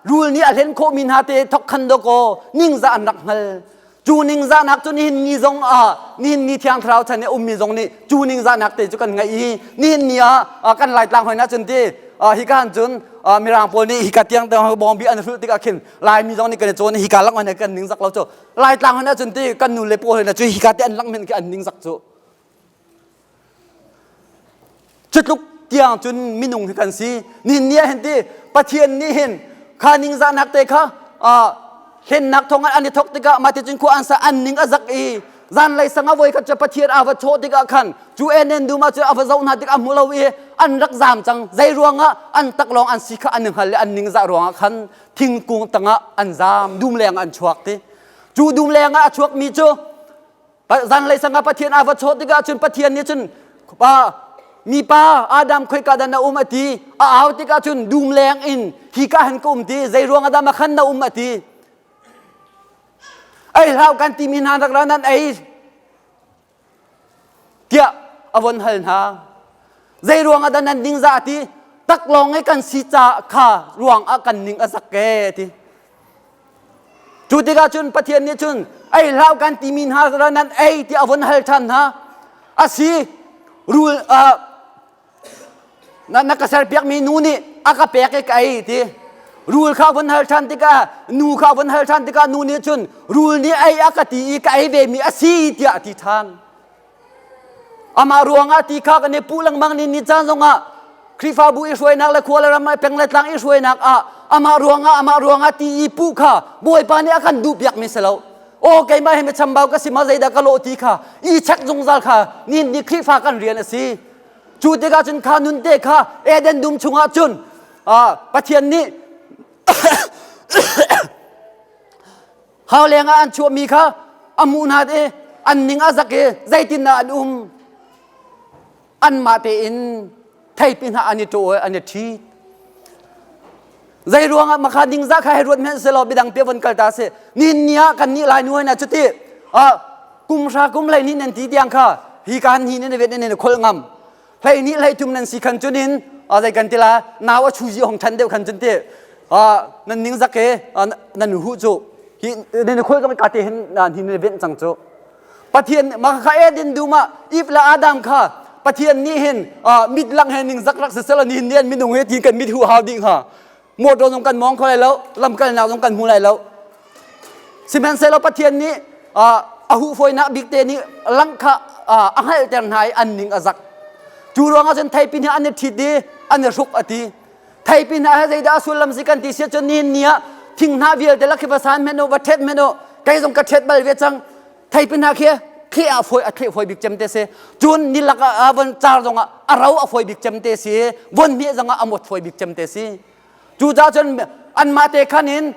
Rul nih a hlen khawhmi hna te thok khan dawkaw ningzah an rak hngal. Cu ningzahnak cu nihin ni zong ah nihin ni thiang thlarau chan i ummi zong nih cu ningzahnak te cu kan ngeih i nihin ni ah kan Laitlang hoi na cun ti hika han cun Mirang pawl nih hika tiang tiang bawngbi an hrulh tikah khin Laimi zong nih kan i cawn hika lang hoi kan ningzak lo cu Laitlang hoi na cun ti kan nu le pawl hoi na cu hika te an lang men khi an ningzak cu Cutluk tiang cun minung hi kan si. Nihin ni ah hin ti Pathian nih hin kha ningzahnak te kha hlennak thawng an i thok tikah mah ti cun khua an sa an ning a zak i zanlei sang a voi khat cu Pathian a va chawh tikah khan cu enen dum ah cu a va zoh hna tikah a hmu lo i an rak zaam cang. Zei ruangah an taklawng an si kha an i hngal i an ningzah ruangah khan thingkung tangah an zaam dum leng an chuak ti. Cu dum leng ah a chuakmi cu Zanlei sang ah Pathian a va chawh tikah cun Pathian nih cun pa mipa Adam khoika dah na um a ti a au tikah cun dum leng in hika han ka um ti zei ruang ah dah makhan na um a ti ei hlau kan timi hna rak ra nan ei tiah a von hal hna zei ruang ah dah nan ding za a ti. Taklawng i kan si ca kha ruang ah kan ning a zak e ti. Cu tikah cun Pathian nih cun ei hlah kan timi hna nan ei ti a vun hal ṭhan hna. Asi rul uh, na, na ka serpiakmi nu nih a ka pek i ka ei ti. Rul kha vun hal ṭhan tikah nu kha vun hal ṭhan tikah nu nih cun rul nih ei a ka ti i ka ei vemi a si tiah a ti ṭhan. Amah ruangah ti kha kan i puh lengmang ni ni caan zongah Khrihfabu i hruainak le khua le ram peng le tlang i hruainak ah amah ruangah amah ruangah ti i puh kha Bawipa nih a kan duh piakmi si lo. Aw keimah hi mi chambau ka si ma zeidah ka lawh ti kha i check zungzal kha ni ni Khrihfa kan rian a si. Cu tikah cun kha nun te kha Eden dum chungah cun Pathian nih Hau lengah an chuahmi kha a hmuh hna i an ning a zak i zeitindah an um? Anmah tein theipi hna an i ṭaw i an i ṭhit. Zei ruangah makha ningzah kha hei ruat hmanh selaw midang pia von kal ta si. Nihin ni ah kan nih lai nu hna cuti kum hra kum hlei nih nan ti tiang kha hi kan hi nan vet nan khol ngam. Hlei nih hlei thum nan si khan cun in zei kan ti la nau a chuzi hong than deuh khan cun ti nan ning zak e nan hu cu hi nan khol ka ka te hin nan hin ven cang cu Pathian ma kha Eden dum ah Eve le Adam kha Pathian nih hin mit lang he ning zak rak si sela ni hin minung he tin kan mit hu hau ding ha motor zong kan mong kho lai lo lamkalnak zong kan hmu lai lo sihmanhsehlaw Pathian nih a huhfawinak bik te nih lang kha a hngalhter hna i an ning a zak cu ruangah cun theipi hna an i ṭhit i an i hruk a ti theipi hna he zeidah a sullam si kan ti si cun nihin ni ah thing hna vialte lak khi va san hmenh u va ṭhet hmenh u kei zong ka ṭhet bal ve cang theipi hna khi thleh a fawi a thleh fawi bik cem te si cun ni lak ah von car zong ah a ro a fawi bik cem te si von hmeh zong ah a mot fawi bik cem te si cucaah cun anmah te khan in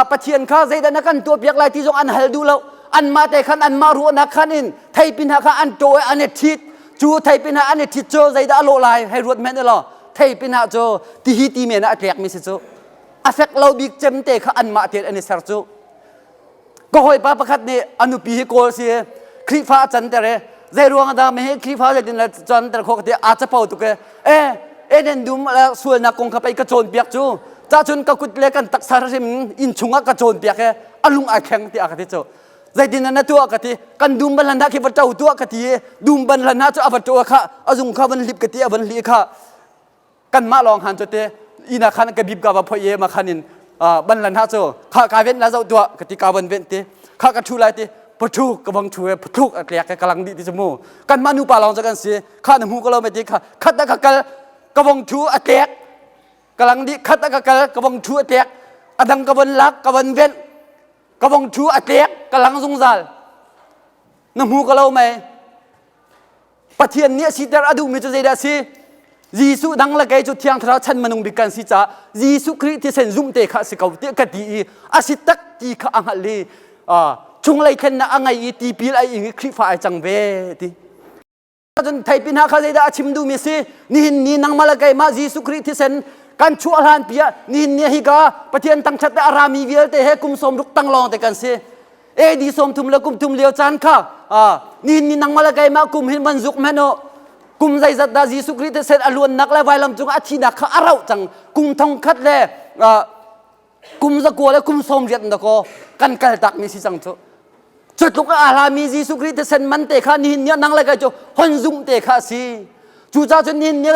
Pathian kha zeidah na kan tuahpiak lai ti zong an hal duh lo anmah te khan anmah ruahnak khan in theipi hna kha an ṭaw i an i ṭhit cu theipi hna an i ṭhit cu zeidah a lawh lai hei ruat hmenh law theipi hna cu tihi ti men ah a tlekmi si cu a fek lo bik cem te kha anmah tein an i ser cu Ka hawipa pakhat nih a nupi hi kawl si Khrihfa a canter i zei ruang dah mi hi Khrihfa zeitin le canter khawh ka ti aa capo tuk i e Eden dum sualnak kong kha pei ka cawnpiak cu cahcun ka kut le kan taksa hrim inn chungah ka cawnpiak i a lung ai thleng tiah ka ti cu zeitin na tuah ka ti kan dum ban hlan khi va ṭo tuah ka ti i dum ban hlan cu a va ṭo kha a zung kha van lip ka ti a van li kha kanmah lawng han cu te ina khan ka bib ka va phoi ye ma khan in ban lan ha cu kha ka ven la zo tua ka ti ka van ven ti kha ka thu lai ti pathu ka bang thu e pathuk a tlek ka lang di ti chu mu kan ma nu pa lawng chu kan si kha na mu ka lo me ti kha khat da ka kal ka bang thu a tlek ka lang di khat da ka kal ka bang thu a tlek adang ka van lak ka van ven ka bang thu a tlek ka lang zungzal na mu ka lo mai Pathian nih a siter a duhmi cu zeidah a si? Jesuh dang le kei cu Thiang Thlarau chan manung bik kan si caah Jesuh Khrih thisen zumh te kha a si ko tiah ka ti i a si tak ti kha a hngalh i chunglei thlennak a ngei i tipil a ing i Khrihfa ai cang ve ti. Cun theipi hna kha zeidah a chim duhmi si? Nihin ni nangmah le keimah Jesuh Khrih thisen kan chuah hlan pi ah nihin ni hika Pathian tangthat le a rami vialte he kum sawm ruk tang lawng te kan si. AD 30 le kum thum lio caan kha nihin ni nangmah le keimah kum hin van zuk hmanh u kum zeizat dah Jesuh Khrih thisen a luannak le vailam cung a thihnak kha a rauh cang kum thong khat le kum zakua le kum sawm riat dakaw kan kal tak mi si cang cu cu tluk a hlami Jesuh Khrih thisen man te kha nihin ni nang le kai cu hon zumh te kha a si Cucaah cun nihin ni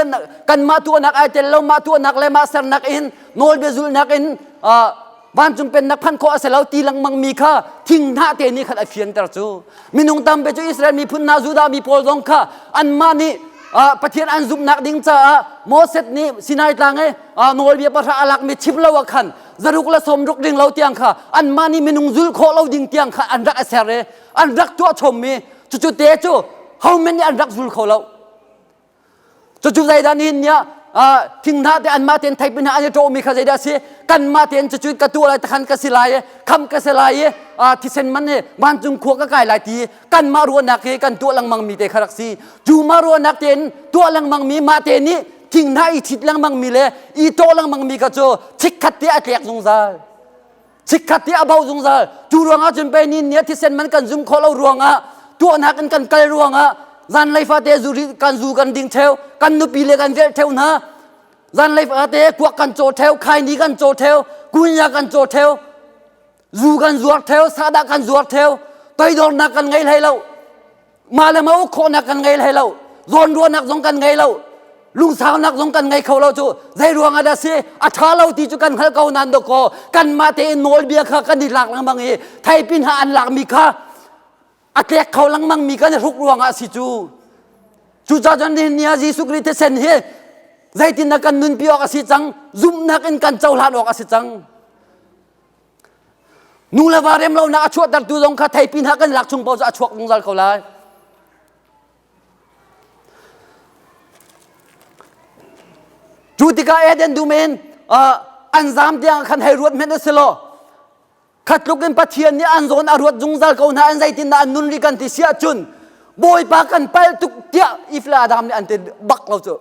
kanmah tuahnak ai tel lo mah tuahnak le mah sernak in nawlbia zulhnak in vancung pennak phanh khawh a si lo ti lengmang mi kha thinghnah te nih khan a fianter cu minung tampi cu Israel miphun hna Judah mi pawl zong kha anmah nih Pathian an zumhnak ding caah Moses nih Sinai tlang i nawlbia pahra a lakmi chim lo ah khan zaruk le sawmruk ding lo tiang kha anmah nih minung zulh khawh lo ding tiang kha an rak a ser i an rak tuah chommi cucu te cu homen nih an rak zul kho lo Cucu zeidah nihin ni ah thinghnah te anmah tein theipi hna an i ṭawhmi kha zeidah a si? Kanmah tein cucu ka tuah lai takhan ka si lai i kham ka si lai i thisen man hi vancung khua ka kai lai ti kanmah ruahnak hi kan tuah lengmang mi te kha rak si. Cu mah ruahnak tein tuah lengmang mi mah te nih thinghnah i ṭhit lengmang mi le i ṭawh lengmang mi kha cu chikkhat te a tlek zungzal. Chikkhat ti a bo zungzal. Cu ruangah cun pei ni ni thisen man kan zum khawh lo ruangah tuahnak in kan kal ruangah zanlei fate zu kan zu kan ding theo kan nupi le kan velh theo hna. Zanlei fate kuak kan caw theo, khaini kan caw theo, kunya kan caw theo, zu kan zuar theo, sadah kan zuar theo, toidornak kan ngei hlei lo. Mah le mah uk khawhnak kan ngei hlei lo. Zawnruahnak zong kan ngei lo. Lungsaunak zong kan ngei kho lo cu zei ruang ah dah si a ṭha lo ti cu kan hngal ko nan dawkaw kanmah tein nawlbia kha kan i lak lengmang i theipin ha an lakmi kha a tlek kho lengmang mi kan i hruk ruangah a si cu. Cucaah cun nihin ni ah Jesuh Khrih thisen hi zeitindah kan nunpi awk a si cang zumhnak in kan cohlan awk a si cang. Nu le va rem lonak a chuahtertu zong kha theipi hna kan lak chung paoh cu a chuak zungzal ko lai. Cu tikah Eden dum in an zam tiang khan hei ruat hmenh u si law Khatluk in Pathian nih an zawn a ruat zungzal ko hna an zeitindah an nun rih kan ti si ahcun Bawipa kan palh tuk tiah Eve le Adam nih an ti bak lo cu.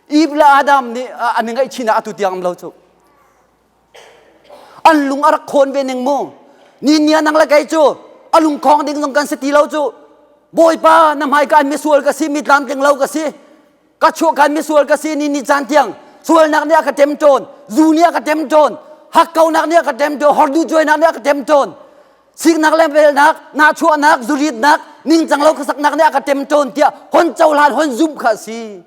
Eve le Adam nih an i ngaihchih atu tiang um lo cu. An lung a rak khawn ve ning mu. Ni nia nang le kei cu a lungkhong ding zong kan si ti lo cu. Bawipa na hmai ka misual ka si mi tlamtling lo ka si. Ka chuahkan misual ka si ni ni caan tiang sualnak nih a ka ṭem ṭawn zu nih a ka ṭem ṭawn hakkaunak nih a ka ṭem ṭawn horduh cuainak nih a ka ṭem ṭawn siknak le velnak nahchuahnak zuritnak ningcang lo khuasaknak nih a ka ṭem ṭawn tiah hon cohlan hon zumh kha a si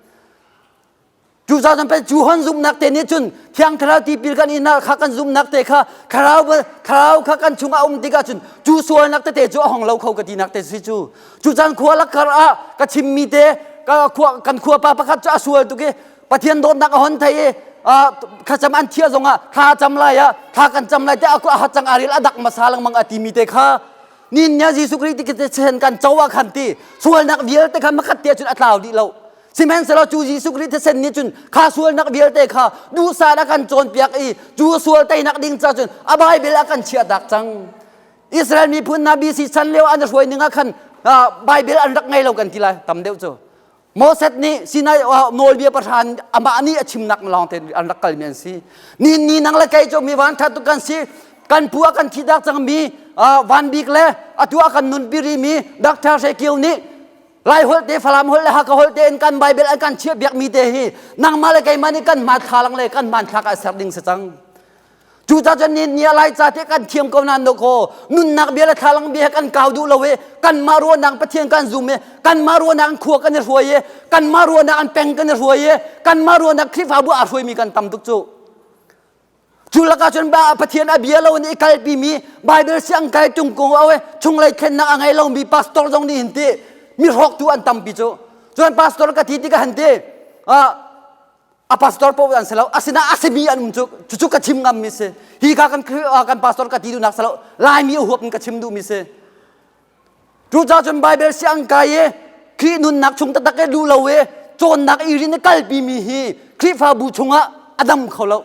Cucaah cun cu hon zumhnak te nih cun Thiang Thlarau tipil kan in kha kan zumhnak te kha thlarau thlarau kha kan chungah um tikah cun cu sualnak tete cu a hong lo kho ka tinak te si cu cu caan khua lakkar ah ka chimmi te kan khua pa pakhat cu a sual tuk i Pathian dawtnak a hon thei i thlacam an thiah zongah thla cam lai ah thla kan cam lai te a hacang aril a dak hmasa lengmang a timi te kha nin nia Jesuh Khrih ti sen kan co ah khan ti sualnak vialte kha makhat te cun a tlau dih lo sihmanhsehlaw cu Jesuh Khrih thisen nih cun kha sualnak vialte kha duhsah a kan cawnpiak i cu sual teinak ding ca cun a Bible a kan chiahtak cang Israel miphun hna BC chan lio an hruai ning ah khan Bible an rak ngei lo kan ti lai tam deuh cu Moses nih Sinai nawlbia pahran amah nih a chimnak lawng te an rak kalmi an si ni ni nang le kei cu mi van ṭha tuk kan si kan pu a kan thihtak cangmi van bik le atu a kan nunpi rimi Dr. Hre Kio nih Lai holh te Falam holh le Hakha holh te in kan Bible an kan chiah biakmi te hi nangmah le keimah nih kan hmanthlak lang le kan hmanthlak ah ser ding si cang Cucaah cun ni ni a lai ca te kan thiam ko nain dawkaw nunnak bia le thlalang bia kan kau duh lo i kanmah ruahnak Pathian kan zum i kanmah ruahnak in khua kan i hruai i kanmah ruahnak in peng kan i hruai i kanmah ruahnak Khrihfabu aa hruaimi kan tam tuk cu. Cu lakah cun Pathian a bia lo in i kalpimi Bible siang kai tung kung awe chunglei thlennak a ngei lomi pastor zong nih hin ti mi hrawktu an tampi cu. Cun pastor ka ti tikah han ti a pastor paoh an si lo asinain a simi an um cu cucu ka chim ngammi si hi ka kan kan pastor ka ti duhnak si lo laimi a huap in ka chim duhmi si cucaah cun Bible siang kai i Khrih nunnak chung taktak i duh lo i cawnnak i rin i kalpimi hi Khrihfabu chungah a dam kho lo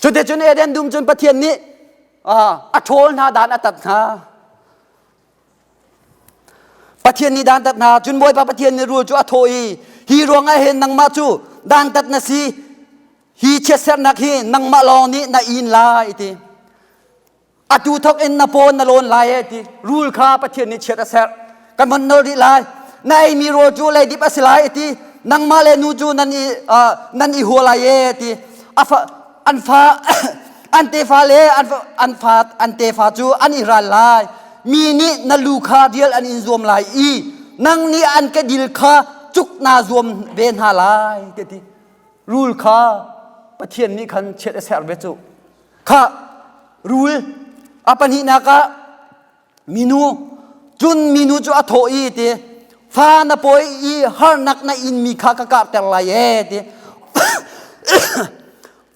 Cuticun Eden dum cun Pathian nih a ṭhawl hna dan a tat hna Pathian nih dantat hna cun Bawipa Pathian nih rul cu a thawh i hi ruangah hin nangmah cu dantat na si hi chiatsernak hi nangmah lawng nih na in lai ti atu thawk in na pawn na lawn lai e ti rul kha Pathian nih chiat a serh kan von nol rih lai na eimi rawl cu leidip a si lai ti nangmah le nu cu nan i nan i hua lai e ti a fa an fa an tefa le an fa an tefa cu an i ral lai mi nih na lu kha rial an in zuam lai i nang nih an kedil kha cuk naa zuam ve hna lai ti ti rul kha pathian nih khan chiat a ser ve cu kha rul a pahnihnak ah Minu cun minu cu a thawh i ti fa na pawi i harnak na inmi kha ka karhter lai ee ti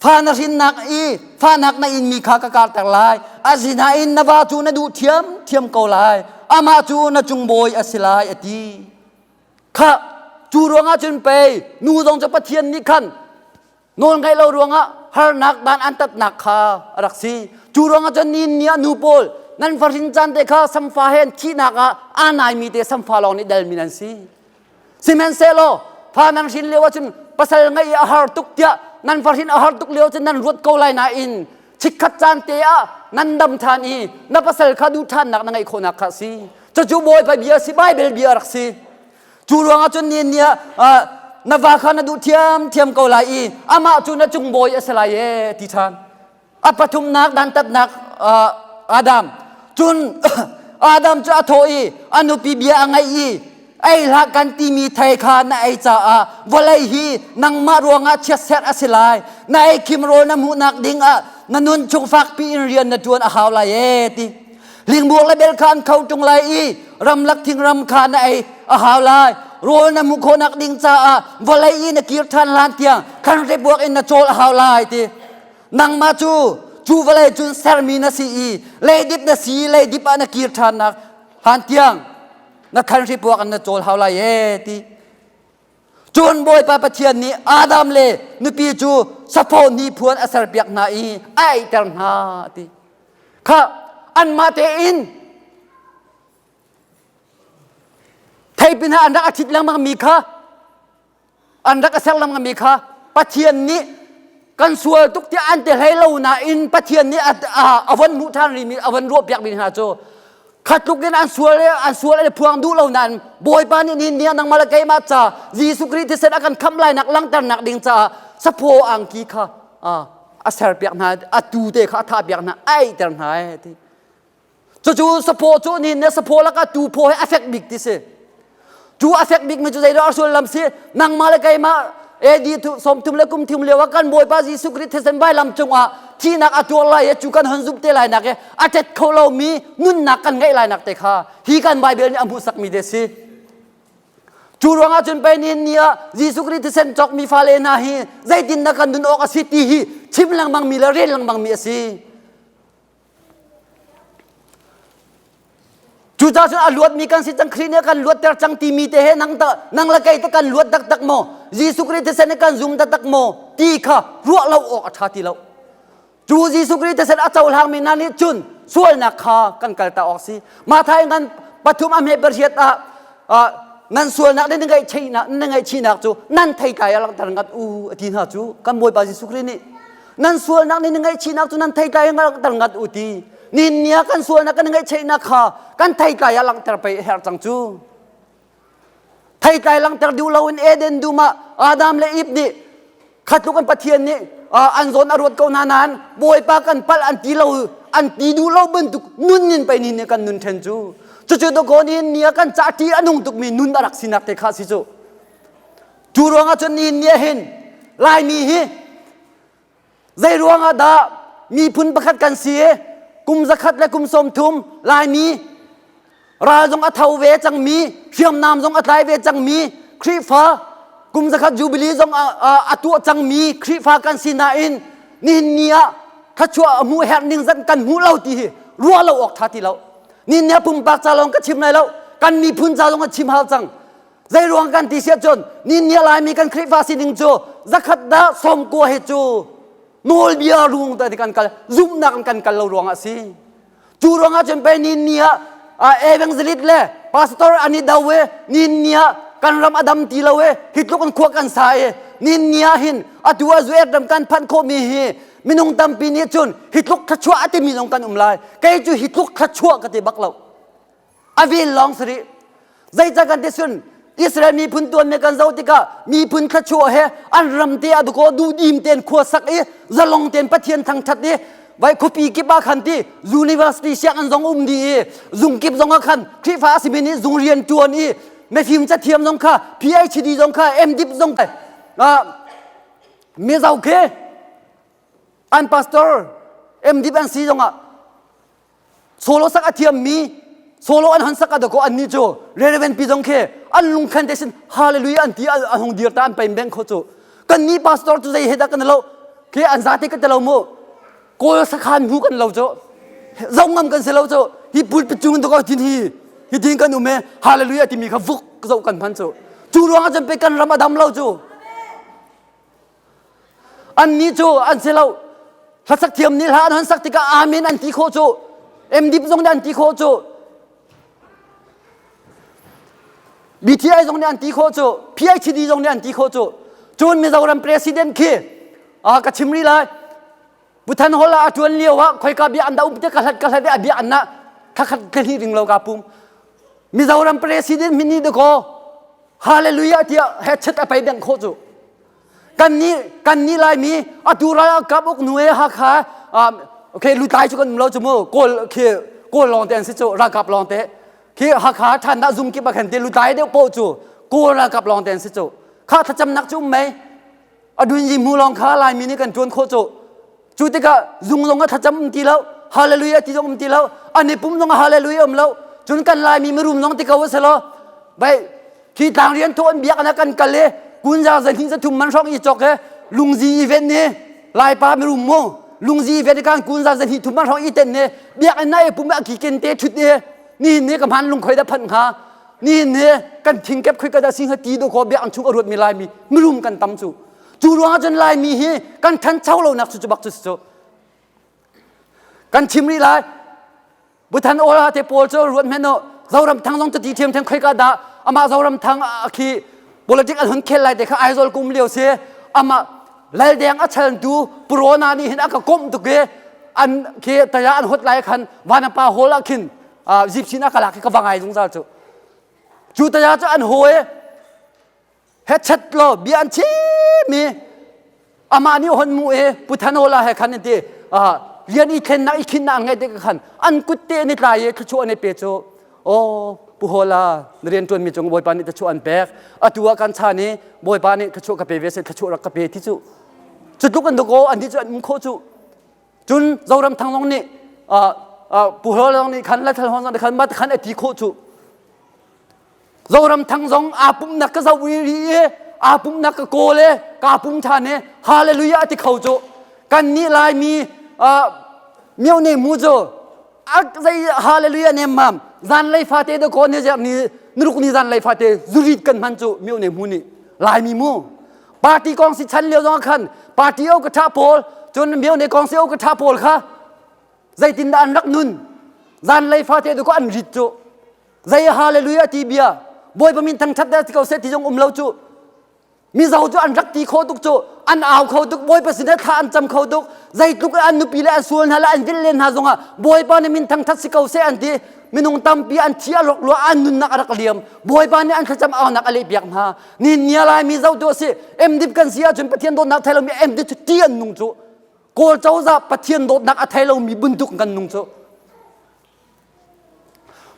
fa na hrinnak i fahnak na inmi kha ka karhter lai asinain na va cu na duh thiam thiam ko lai amah cu na cung bawi a si lai a ti kha cu ruangah cun pei nu zong cu Pathian nih khan Nawlngaih lo ruangah harnak dan an tatnak kha a rak si. Cu ruangah cun ni ni ah nu pawl nan fahrin caan te kha samfa he an thihnak ah aa naimi te samfa lawng nih dalmi nan si. Sihmanhsehlaw fa nan hrin lio ahcun pasal ngeih i a har tuk tiah nan fahrin a har tuk lio cun nan ruat ko lai nain chikkhat caan te ah nan dam ṭhan i na pasal kha duh ṭhannak na ngeih khawhnak kha a si. Cucu Bawipa bia a si, Baibal bia a rak si. Cu ruangah cun ni ni ah na va kha na duh thiamthiam ko lai i amah cu na cung bawi a si lai e ti ṭhan. A pathumnak dantatnak Adam. Cun Adam cu a thawh i a nupi bia a ngaih i ei hlah kan timi thei kha na ei caah vawlei hi nangmah ruangah chiatserh a si lai. Na ei khim rawl na hmuhnak ding ah na nun chung fakpi in rian na ṭuan a hau lai e ti. Lingbuak le bel kha an kho ṭung lai i ramlak thingram kha na ei a hau lai. Rawl na hmuh khawhnak ding caah vawlei i na kir ṭhan hlan tiang khanrep buak in na cawl a hau lai ti. Nangmah cu cu vawlei cun sermi na si i leidip na si leidip ah na kir ṭhannak hlan tiang na khanhri puak in na cawl hau lai e ti. Cun Bawipa Pathian nih Adam le nupi cu saphaw hnipuan a serpiak hna i a eiter hna ti. Kha anmah tein theipin ah an rak a ṭhit lengmang mi kha an rak a ser lengmang mi kha Pathian nih kan sual tuk tiah an ti hlei lo nain Pathian nih a von hmuh ṭhan rihmi a von ruahpiak mi hna cu kha tluk in an sual an sual an phuang duh lo nain Bawipa nih ni ni nangmah le keimah ca Jesuh Khrih thisen a kan khamh lai nak langhternak ding caah saphaw angki kha a serpiak hna a tu te kha a thahpiak hna a eiter hna e ti cucu saphaw cu ni ne saphaw lakah tu phaw he a fek bik ti si cu a fek bik mi cu zeidah a sullam si nangmah le keimah AD 30 le kum thum lio ah kan Bawipa Jesuh Khrih thisen vailam cungah thihnak a tuar lai i cu kan hon zumh te lai nak i a tet kho lomi nunnak kan ngeih lai nak te kha hi kan Bible nih a hmuhsakmi te si. Cu ruangah cun pei ni ni ah Jesuh Khrih thisen cawkmi fale hna hi zeitindah kan nun awk a si ti hi chim lengmang mi le rel lengmang mi a si. Cucaah cun a luatmi kan si cang Khrih nih a kan luatter cang timi te he nang ta nang le kei te kan luat taktak maw Jesuh Khrih thisen nih kan zum taktak maw ti kha ruah lo awk a ṭha ti lo. Cu Jesuh Khrih thisen a cohlangmi hna nih cun sualnak kha kan kalta awk si. Matthai ngan pathum a hme pariat ah nan sualnak le nan ngaihchihnak nan ngaihchihnak cu nan theitlai a langhter ngat u a ti hna cu kan Bawipa Jesuh Khrih nih nan sualnak le nan ngaihchihnak cu nan theitlai a langhter ngat u ti nin nia kan sualnak kan ngaihchihnak kha kan theitlai a langhter pei a herh cang cu Theitlai langhter duh loin Eden dum ah Adam le Eve nih khatluk an Pathian nih an zawn a ruat ko hna nain Bawipa kan palh an ti lo an ti duh lo bantuk nun in pei ni nih kan nun ṭhen cu cucu dawkaw ni ni ah kan cah ṭi a nung tukmi nun a rak sinak te kha si cu cu ruangah cun ni ni ah hin Laimi hi Zei ruangah dah miphun pakhat kan si i kum zakhat le kum 30 Laimi ral zong a tho ve cangmi hriamnam zong a tlai ve cangmi Khrihfa kum zakhat jubilee zong a, a tuah cangmi Khrihfa kan si nain nihin ni ah thluachuah a hmuh herh ning zat kan hmuh lo ti hi ruah lo awk tha ti lo nihin ni ah pumpak ca lawng ka chim lai lo kan miphun ca zong a chim hau cang Zei ruang kan ti siah cun ni nia Laimi kan Khrihfa sining cu zakhat dah 90 he cu nawlbia ruang ta kan kal zumhnak in kan kal lo ruangah a si. Cu ruangah cun pei ni ni ah evangelist le pastor an i do e ni ni ah kan ram a dam ti lo e hi tluk in khua kan sa e ni ni ah hin atu ah zuet ram kan phanh khawhmi hi minung tampi nih cun hi tluk thluachuah a timi zong kan um lai kei cu hi tluk thluachuah ka ti bak lo a vel lawng si rih zeicah kan ti sun Israel miphun tuanmi kan zoh tikah miphun thluachuah he an ram te a duko duhdim ten khua sak i zalong ten Pathian thangthat i vai khuapi kip ah khan ti university sianginn zong um dih i zung kip zong ah khan Khrihfa a simi nih zung rian tuan i mifim cathiam zong kha PhD zong kha MDip zong kha Mizo khi an pastor MDip an si zong ah Solo sak a thiammi solo an han sak a dako annih cu relevant pi zong khi an lungkhan te sin hallelujah an ti an hung dir ta an paim beng kho cu kan ni pastor cu zei he dah kan lo khi an zate kan te lo mu kawl sakhan hu kan lo cu zo ngam kan si lo cu hi pulpit cung to ko tin hi hi tin kan um e hallelujah timi kha vuk zo kan hman cu cu ruang ah cun pe kan ram a dam lo cu Annih cu an si lo. Hlasak thiam nih hla an hon sak tikah amen an ti khawh cu. MDip zong nih an ti khawh cu. BTI zong nih an ti khawh cu. PhD zong nih an ti khawh cu. Cun Mizoram president khi ah ka chim rih lai. Buthan hall ah a ṭuan lio ah khoika bia an dah um te ka hlat ka hlat a bia an na thakhat ka hli ring lo ka pum. Mizoram president mini dakaw. Hallelujah tiah headset a pei beng khawh cu. Kan nih kan nih Laimi atu ral kap uk nu e Hakha um, okay lutlai cu kan um lo cu mu kawl khi kawl lawng te an si cu ralkap lawng te khi Hakha than dah zum kip a khan te lutlai deuh poh cu kawl ralkap lawng te an si cu kha thlacamnak cu um mei adun yi mu lawng kha Laimi nih kan tuan khawh cu Cu tikah zung zong a thlacam um ti lo, hallelujah ti zong um ti lo, an i pum zong a hallelujah um lo. Cun kan Laimi mirum zong ti ko a si lo. Bai khi tlang rian thawh an biak na kan kal i kunza zahnih zathum man hrawng i cawk i lungzi event ni Laipa mirum mu lungzi event kan kunza zahnih thum man hrawng i ten ni biakinn na i pum a ki ken te thut i nihin ni ka hman lung khoi da phanh hnga nihin ni kan thingkep khoi ka da sing ha ti do ko biak chung a ruat mi Laimi mirum kan tam cu Cu ruangah cun Laimi hi kan ṭhancho lonak cu cu bak cu si cu. Kan chim rih lai. Buthan Ola te pawl cu ruat hmenh u. Zoram Thang zong cuti ṭhiamṭhiam khoika dah amah Zoram Thang khi politic an hun khel lai te kha Aizawl kum lio si amah Laldeng a chaltu Purona nih hin a ka komh tuk i an khi taya an hot lai khan Vanapa Hall ah khin zip sin a ka lak khi ka va ngai zungzal cu. Cu taya cu an hawi Hechet law bia an chim i amah nih hon mu i Pu Thanola he khan an ti rian i thlennak i khinnak an ngeih tik khan an kut te an i tlai i thluachuah an i pe cu aw Pu Hola na rian ṭuanmi cung Bawipa nih thluachuah an pek atu ah kan chan i Bawipa nih thluachuah ka pe ve seh thluachuah rak ka pe ti cu cu tluk an dawkaw an ti cu an um khawh cu cun Zoram Thang zong nih Pu Hola zong nih khan Lathal Hong zong nih khan mat khan a ti khawh cu Zoram Thang zong aa pumhnak ka zoh rih i aa pumhnak ka kawl i kaa pum ṭhan i hallelujah a ti kho cu kannih Laimi myo ne mu cu zei hallelujah nemmam zanlei fate da kaw ni ni nuruk ni zanlei fate zurit kan hman cu myo ne mu nih Laimi mu party kong si chan lio zong khan party o ka ṭha pawl cun myo ne kong si o ka ṭha pawl kha zeitindah an rak nun zanlei fate du ko an rit cu Zei hallelujah ti bia Bawipa min thangṭhat dah ti ko seh ti zong um lo cu. Mizo cu an rak ti kho tuk cu an au kho tuk Bawipa sinah thla an cam kho tuk zeitluk an nupi le an sual hna le an vil len hna zongah Bawipa nih min thangṭhat si ko seh an ti minung tampi an thi a rawk lua an nunnak a rak liam Bawipa nih an thlacam aunak a lehpiak hna ni nia lai mi zo tu a si MDip kan si ahcun Pathian dawtnak thei lomi MDip cu ti an nung cu Kawl cozah Pathian dawtnak a thei lomi buntuk kan nung cu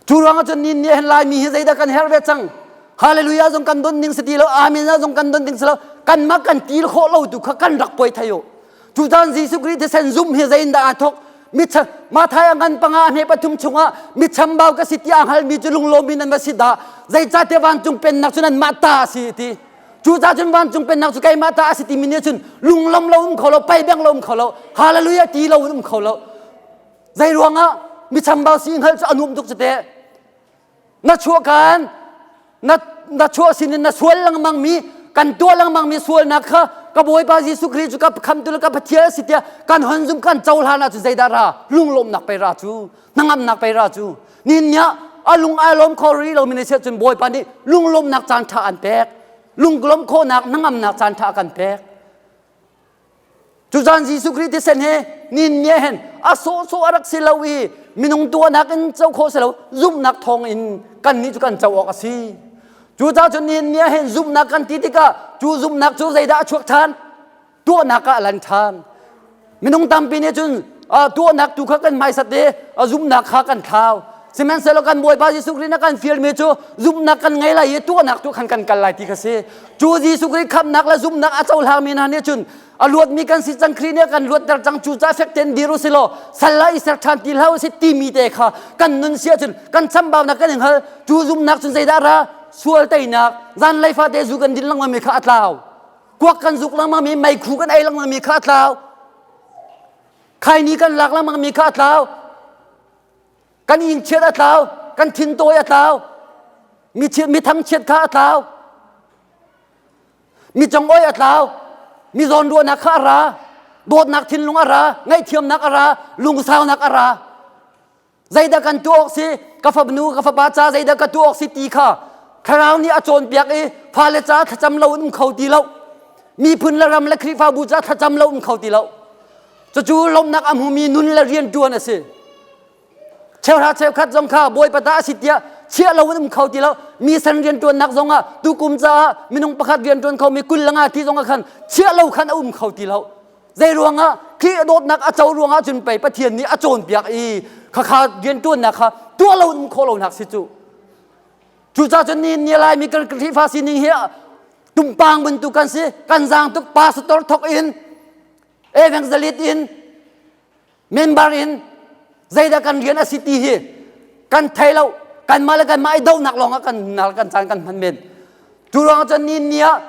Cu ruangah cun ni nih hin Laimi hi zeidah kan herh ve cang? Hallelujah zong kan don ding si ti lo, Amen zong kan don ding si lo. Kanmah kan til khawh lo tu kha kan rak poi thai u. Cu caan Jesuh Khrih thisen zum hi zeiindah aa thawk? Micha Mathai a ngan panga a hme pathum chungah michambau ka si tiah a hngalmi cu lunglawm in an va si dah. Zeicahtiah vancung pennak cu nanmah ta a si ti. Cucaah cun vancung pennak cu keimah ta a si timi nih cun lunglawm lo um kho lo, pai beng lo um kho lo, hallelujah ti lo in um kho lo. Zei ruangah mi chambau si hngalh cu a nuam tuk cu teh. Na chuahkan na na chuah sin in na sual lengmang mi kan tuah lengmang mi sualnak kha ka Bawipa Jesuh Khrih cu ka khamtu le ka Pathian a si tiah kan hon zum kan cohlan ahcun zeidah ra lunglawmhnak pei ra cu hnangamnak pei ra cu nin nih a lung ai lawm kho rih lomi na siah cun Bawipa nih lunglawmhnak caan ṭha an pek lunglawmh khawhnak hnangamnak caan ṭha kan pek Cuzan Jesuh Khrih thisen he nin nih hin a sawhsawh a rak si lo i minung tuahnak in co khawh si lo zumhnak thawng in kannih cu kan co awk a si. Cucaah cun nihin ni ah hin zumhnak kan ti tikah cu zumhnak cu zeidah a chuak ṭhan? Tuahnak ah a lan ṭhan. Minung tampi nih cun tuahnak tu kha kan hmaisat i zumhnak kha kan thlau. Sihmanhsehlaw kan Bawipa Jesuh Khrih nih kan fialmi cu zumhnak kan ngei lai i tuahnak tu khan kan kal lai ti kha si. Cu Jesuh Khrih khamhnak le zumhnak a cohlangmi hna nih cun a luatmi kan si cang Khrih nih a kan luatter cang cu ca fek tein dir u si law sal ah i ser ṭhan ti hlah u si timi te kha kan nun si ahcun kan chambaunak kan i hngal cu zumhnak cun zeidah ra sual teinak zanlei fate zu kan din lengmangmi kha a tlau kuak kan zuk lengmangmi meikhu kan ei lengmangmi kha a tlau khaini kan lak lengmangmi kha a tlau kan ingchiat a tlau kan thintawi a tlau mi mi thangchiat kha a tlau mi congoih a tlau mi zawnruahnak kha a ra dawtnak thinlung a ra ngaihthiamnak a ra lungsaunak a ra zeidah kan tuah awk si ka fanu ka fapa ca zeidah ka tuah awk si ti kha thlarau nih a cawnpiak i fale ca thlacam lo in um kho ti lo miphun le ram le Khrihfabu ca thlacam lo um kho ti lo cucu lawmhnak a hmumi nun le rian ṭuan a si. Cheuhra cheukhat zong kha Bawipa ta a si tiah chiah lo in um kho ti lo. Mi san rianṭuannak zong ah tukum caah minung pakhat rianṭuan khomi 20 le nga ti zong ah khan chiah lo khan a um kho ti lo. Zei ruangah Khrih a dawtnak a co ruangah cun pei Pathian nih a cawnpiak i khakha rianṭuannak kha tuah lo in um khawh lonak si cu. Cucaah cun ni ni Laimi kan Khrihfa sining hi tumpang bantuk kan si. Kan zaang tuk pastor thok in evangelist in member in zeidah kan rian a si ti hi kan thei lo kanmah le kanmah i dohnak lawng ah kan nal kan caan kan hman men cu ruang cun ni ni ah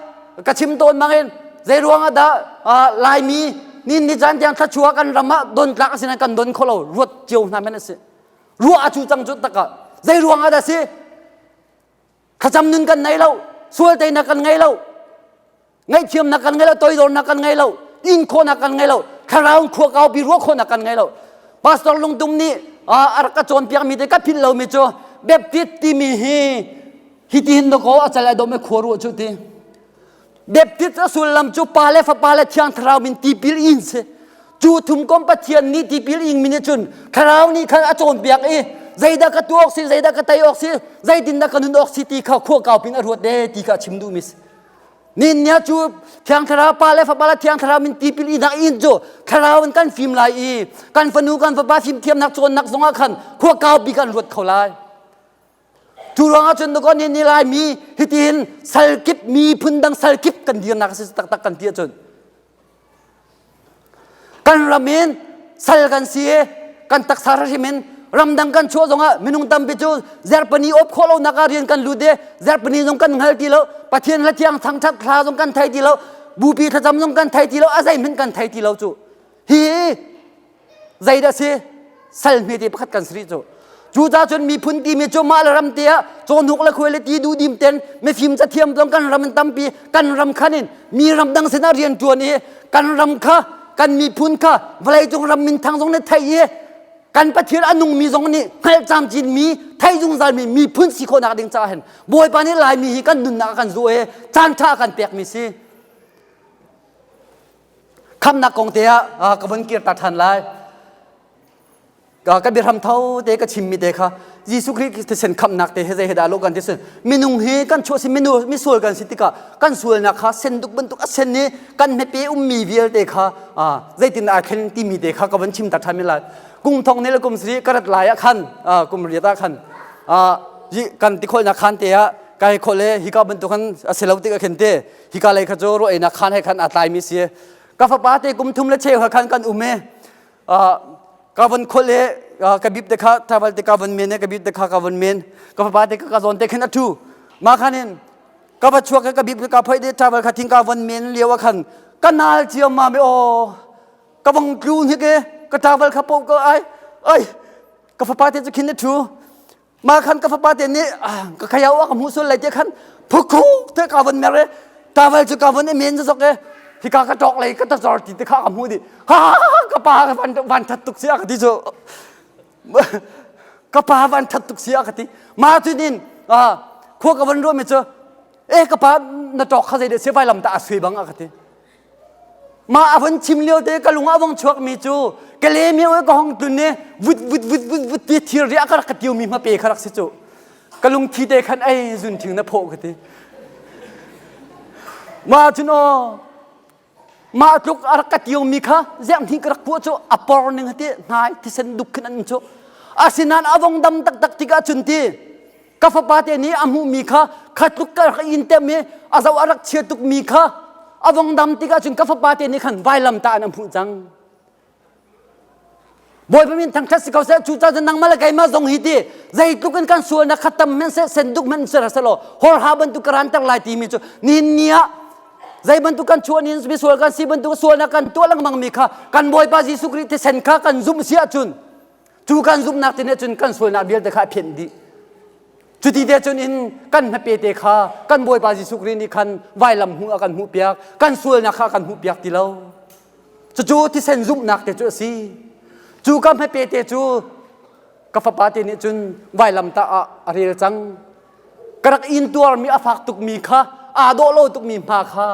ka chim tawn bangin zei ruang ah dah laimi ni ni caan tiang thluachuah kan ram ah don tlak a si kan don kho lo ruat cio hna men a si ruah a cu cang cu takah zei ruang ah dah si Thlacam nun kan nei lo, sual teinak kan ngei lo, ngaihthiamnak kan ngei lo, toidornak kan ngei lo, in khawhnak kan ngei lo, thlarau khua kaupi ruah khawhnak kan ngei lo. Pastor Lungtum nih a rak ka cawnpiakmi te ka philh lomi cu Baptist timi hi hitihin dakaw a cal a dom i khua ruah cu ti. Baptist a sullam cu Pa le Fapa le Thiang Thlarau min tipil in si. Cu thumkom Pathian nih tipil ing mi nih cun Thlarau nih khan a cawnpiak i zeidah ka tuah awk si, zeidah ka tei awk si, zeitindah ka nun awk si ti kha khua kau pin a ruat de ti kha a chim duhmi si. Nin nia cu Thiang Thlarau Pa le Fapa le Thiang Thlarau min tipil inak in cu Thlarau in kan fim lai i kan fanu kan fapa fimthiamnak cawnnak zongah khan khua kau pi kan ruat kho lai. Cu ruangah cun dakaw ni ni Laimi hitihin salkip miphun dang salkip kan dirnak a si taktak kan ti ahcun kan ram in sal kan si i kan taksa hrim in ramdang kan chuah zongah minung tampi cu zerpani awp khawh lonak ah rian kan lut i zerpani zong kan hngal ti lo Pathian hla thiang thangthat hla zong kan thei ti lo bupi thlacam zong kan thei ti lo a zeihmanh kan thei ti lo cu hi Zeidah si? Sal hmete pakhat kan si rih cu. Cucaah cun miphun timi cu mah le ram te ah cawhnuk le khuai le ti duhdim ten mifim cathiam zong kan ram in tampi kan ram khan in mi ram dang sinah rian ṭuan i kan ram kha kan miphun kha vawleicung ram minthang zong nih theih i kan Pathian a nungmi zong nih hngalh camcinmi thei zungzalmi miphun si khawhnak ding caah hin Bawipa nih Laimi hi kan nunnak a kan zuh i caan ṭha a kan pekmi si. Khamnak kong te ah ka vun kir ta ṭhan lai. Ka biahram tho te ka chimmi te kha Jesuh Khrih thisen khamnak te he zei he dah lo kan ti minung hi kan chuah si minu misual kan si tikah kan sualnak kha sen duk bantuk a sen i kan hmepe ummi vialte kha zeitin aa thlen timi te kha ka vun chim ta ṭhan mi lai kum thong ne le kum sari ka rat lai ah khan kum riat ah khan kan tikholnak khan te ah kai khol le hika bantuk khan a si lo tik ah khin te hika lei kha cu ruah khan he khan aa tlaimi si ka fapa te kum thum le cheu kha khan kan um i ka von khol i ka bip te kha travel te ka von men i ka bip te kha ka von men ka fapa te ka zawn te khin a thu ma khan in ka va chuak ka bip ka phoi de travel kha thing ka von men lio ah khan ka nal chiam ma me o ka vong tlu ni ke ka travel kha po ko ai ai ka fapa te chu khin a thu Mah khan ka fapa te nih ka khayau a ka hmuh sual lai te khan phukhu te ka von mer e tawel cu ka von e men zok e hika ka ṭok lei ka tazor ti te kha ka hmuh di ha ka pa ka van van that tuk si a ka ti cu ka pa van that tuk si a ka ti ma cu din khua ka von ruah mi cu e ka pa na ṭok kha zei deh si vai lam ta a sui bang a ka ti Mah a von chim lio te ka lung a vong chuakmi cu ka le mi ka hong tlun i vut vut vut vut vut ti thir ri a ka rak ka tiomi hmape kha rak si cu ka lungthi te khan ei zun thing na phawh ka ti mah cun aw mah tluk a rak ka tiomi kha ziang hni ka rak puah cu a por ning ti hnai thisen duk khin an cu asinain a vong dam taktak tikah cun ti Ka fapa te nih a hmuhmi kha kha tluk ka rak in tem i a zoh a rak chia tukmi kha a vong dam tikah cun ka fapa te nih khan vailam ta in a hmuh cang. Bawipa min thangṭhat si ko seh cucaah cun nangmah le keimah zong hi ti zeitluk in kan sualnak kha tam hmanh seh senduk hmanh seh selaw horha bantuk ka ranter lai timi cu nihin ni ah zei bantuk kan chuah ni misual kan si bantuk sualnak kan tuah lengmang mi kha kan Bawipa Jesuh Khrih thisen kha kan zumh si ahcun Cu kan zumhnak te nih cun kan sualnak vialte kha a phianh dih. Cuti te cun in kan hmape te kha kan Bawipa Jesuh Khrih nih khan vailam hmuh a kan hmuhpiak, kan sualnak kha a kan hmuhpiak ti lo. Cucu thisen zumhnak te cu a si. Cu ka hmape te cu ka fapa te nih cun vailam tah ah a rel cang. Ka rak intuarmi a fak tukmi kha aa dawh lo tukmi hma kha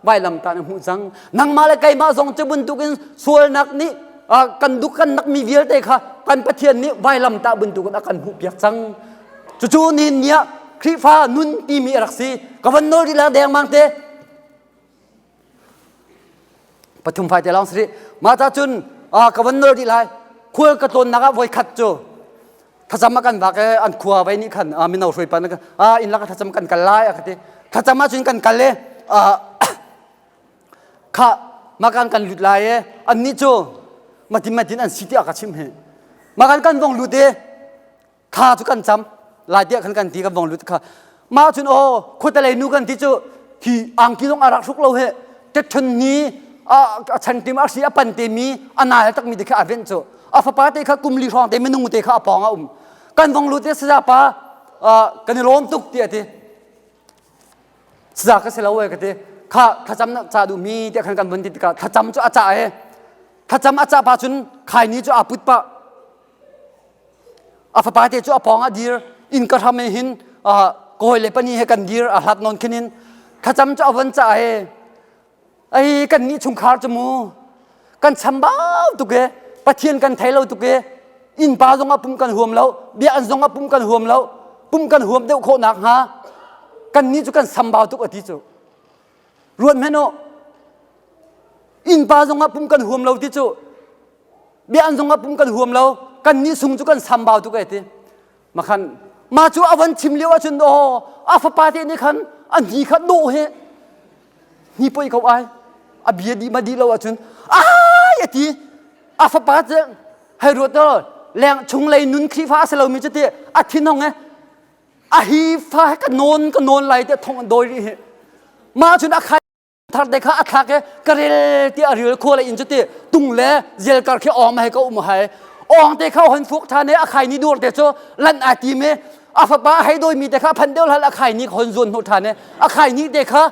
vailamtah na hmuh cang. Nangmah le keimah zong cu bantukin sualnak nih Kan duk kan nak mi vialte kha kan Pathian nih vailam tah bantukin a kan hmuh piak cang. Cucu ni ni ah Khrihfa nun timi a rak si. Ka van nawl rih la dengmang te. Pathum fai te lawng si rih. Mah ta cun ka van nawl rih lai. Khual ka tlawnnak ah voikhat cu thlacam a kan vak e an khua vai nih khan mino hruai pan a inn lak thlacam kan kal lai a ka ti. Thlacam ahcun kan kal e kha makan kan lut lai e annih cu matin matin an si tiah ka chim hi. Makan kan vong lut e Thla cu kan cam lai tiah khan kan ti kan vong lut kha mah cun aw khuatelei nu kan ti cu hi angki zong a rak hruk lo he tetthun ni a chantim a hri a pan te mi a nal tak mi te kha a venh cu a fapa te kha kum li hrawng te minung te kha a pawng a um kan vong lut te saza pa kan i lawm tuk ti a ti saza ka si lo e ka ti kha thlacam na ca duh mi tiah khan kan vun ti tikah thlacam cu a ca e thlacam a ca pa cun khai ni cu aa put pah A fapa te cu a pawng ah dir inn ka hram hin kawi le pani he kan dir a hlat nawn khin in thlacam cu a von cah he ai kan nih chungkhar cu mu kan chambau tuk e Pathian kan thei lo tuk e innpa zong ah pum kan huam lo biakinn zong ah pum kan huam lo pum kan huam deuh khawh nak hnga kan nih cu kan sambau tuk a ti cu ruat hmanh u innpa zong ah pum kan huam lo ti cu bia an zong ah pum kan huam lo kan nih sung cu kan sambau tuk e ti makhan ma cu a van chim lio ahcun aw a fapa te nih khan a hni kha dawh he hni poi ko ai a bia di ma di lo ahcun ai a ti a fapa cu hei ruat to leng chung lei nun Khrihfa a si lomi cu ti a thin hong e a hi fa ka nawn ka nawn lai te thong an dawi rih hi ma cun a khai thar te kha a thlak i ka rel ti a ril khua le in cu ti tung le zel kar khi ong hai ka um hai ong te kha hon fuk than i a khai ni dur te cu lan a ti me a fapa hei doi mi te kha phan deuh hal a khai ni hon zuan hnu than i a khai ni te kha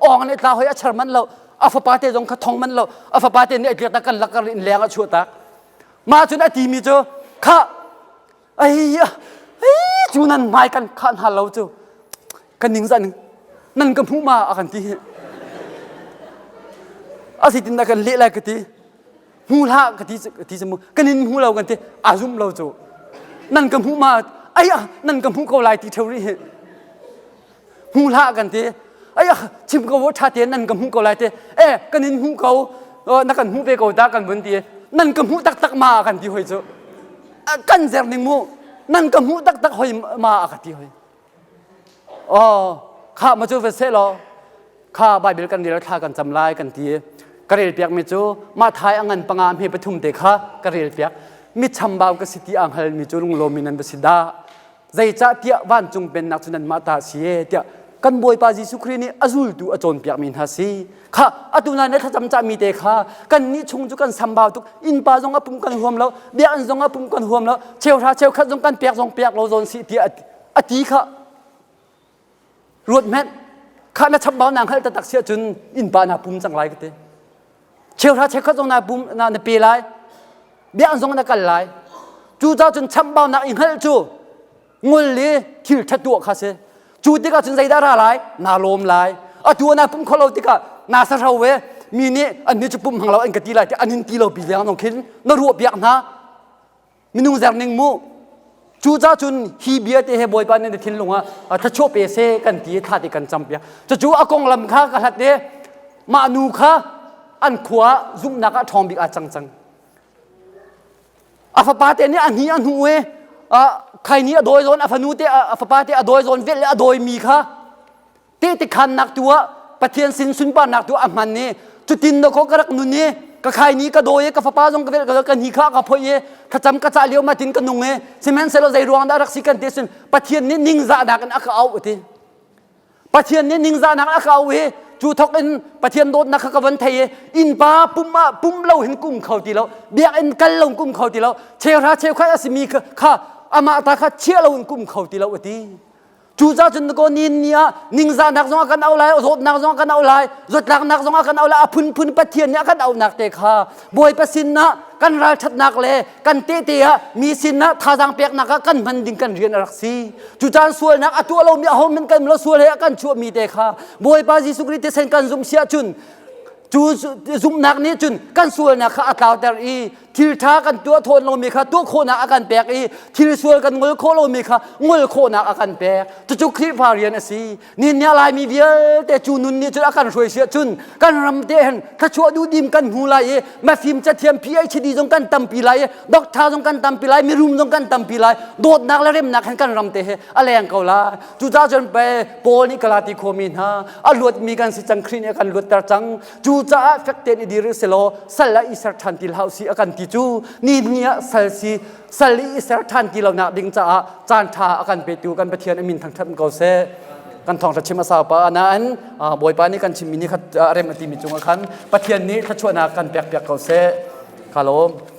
ong ne tla hoi a char man lo a fapa te zong kha thong man lo a fapa te nih a tliak ta kan lakar in leng a chuah tak ma cun a ti mi cu kha ai ai cu nan hmai kan khah hna lo cu kan ning zan nan ka hmuh ma a kan ti a si tin kan leh lai ka ti hmu hlah ka ti ka ti mu kan in hmu lo kan ti a zum lo cu nan ka hmuh ma ai nan ka hmuh ko lai ti theu rih hmu hlah kan ti ai chim ko tha te nan ka hmuh ko lai te e kan in hmuh ko na kan hmuh ve ko ta kan vun ti nan ka hmuh taktak ma kan ti hoi cu kan zer ning mu nan ka hmuh taktak hoi ma ka ti hoi oh kha ma cu va se law kha bible kan rel thla kan cam lai kan ti ka rel piak mi cu ma thai angan panga hme pathum te kha ka rel piak mi chambau ka si ti ang hal mi cu lunglawm mi nan va si dah Zeicahtiah vancung pennak cu nanmah ta a si e tiah kan Bawipa Jesuh Khrih nih a zultu a cawnpiakmi hna si. Kha atu na ne thlacam cahmi te kha kan nih chung cu kan sambau tuk innpa zong a pum kan huam lo biakinn zong a pum kan huam lo cheuhra cheukhat zong kan pek zong pek lo zawn si tiah a ti kha ruat hmenh kha na chambau na hngalh taktak si ahcun innpa na pum cang lai ka ti cheuhra cheukhat zong na pum na na pe lai biakinn zong na kal lai cucaah cun chamhbaunak i hngalh cu ngol le thil ṭha tuah kha si cu tikah cun zeidah ra lai naa lawm lai atu na pum kho lo tikah naa sahro ve mi nih an ni cu pum hmang lo an ka ti lai ti an in ti lo pi leng nong khin na ruah piak hna minung zer ning mu cucaah cun hi bia te he bawipa nih na thinlung ah thluachuah pe se kan ti thla te kan cam piak cucu a konglam kha ka hlat i mah nu kha an khua zumhnak ah ṭhawng bik ah cang cang A fapa te nih a hni a hnu i khaini a dawi zawn a fanu te a fapa te a dawi zawn velh le a dawimi kha tehte khannak tu ah Pathian sin sunparnak tu a hman i cutin na kho ka rak nun i ka khaini ka dawi i ka fapa zong ka velh ka ka hni kha ka phoih i thlacam ka cah lio ma tin ka nung i sihmanhsehlaw zei ruang dah rak si kan ti sin Pathian nih ningzahnak in a ka auh ti Pathian nih ningzahnak a ka auh i cu thawk in Pathian dawtnak kha ka von thei i innpa pum ah pum lo hin kum kho ti lo biakinn kal lo kum kho ti lo cheuhra cheukhat a simi kha amah ta kha chiah lo in kum kho ti lo a ti cucaah cun ko ni ni ah ningzahnak zong a kan auh lai zawtnak zong a kan auh lai zawtlaknak zong a kan auh lai a phunphun Pathian nih a kan auhnak te kha Bawipa sin ah kan ralṭhatnak le kan tehte ah mi sin ah thazaang peknak ah kan hman ding kan rian a rak si cucaan sualnak a tuah lomi aho min kan lo sual he a kan chuahmi te kha Bawipa Jesuh Khrih thisen kan zumh si ahcun cu zumhnak nih cun kan sualnak kha a tlauter i Thil ṭha kan tuah thawn lomi kha tuah khawhnak a kan pek i thil sual kan ngol khawh lomi kha ngol khawhnak a kan pek. Cucu Khrihfa rian a si. Ni nih Laimi vialte cu nun nih cun a kan hruai siah cun kan ram te hin thluachuah duhdim kan hmu lai i mafim cathiam PhD zong kan tampi lai i doctor zong kan tampi lai mirum zong kan tampi lai dawtnak le remnak hin kan ram te hi a leng ko lai. Cucaah cun pe Paul nih Galati khuami hna a luatmi kan si cang Khrih nih a kan luatter cang. Cucaah fek tein i dir selaw sal ah i ser ṭhan ti hlah usih a kan ti cu ni ni ah sal si sal i i ser ṭhan ti lonak ding caah caan ṭha a kan petu kan Pathian a min thangṭhat ko seh. Kan thawngṭha chim a sau pa nain Bawipa nih kan chimmi nih khat a rem a timi cungah khan Pathian nih thluachuahnak kan pek piak ko seh. Ka lawm.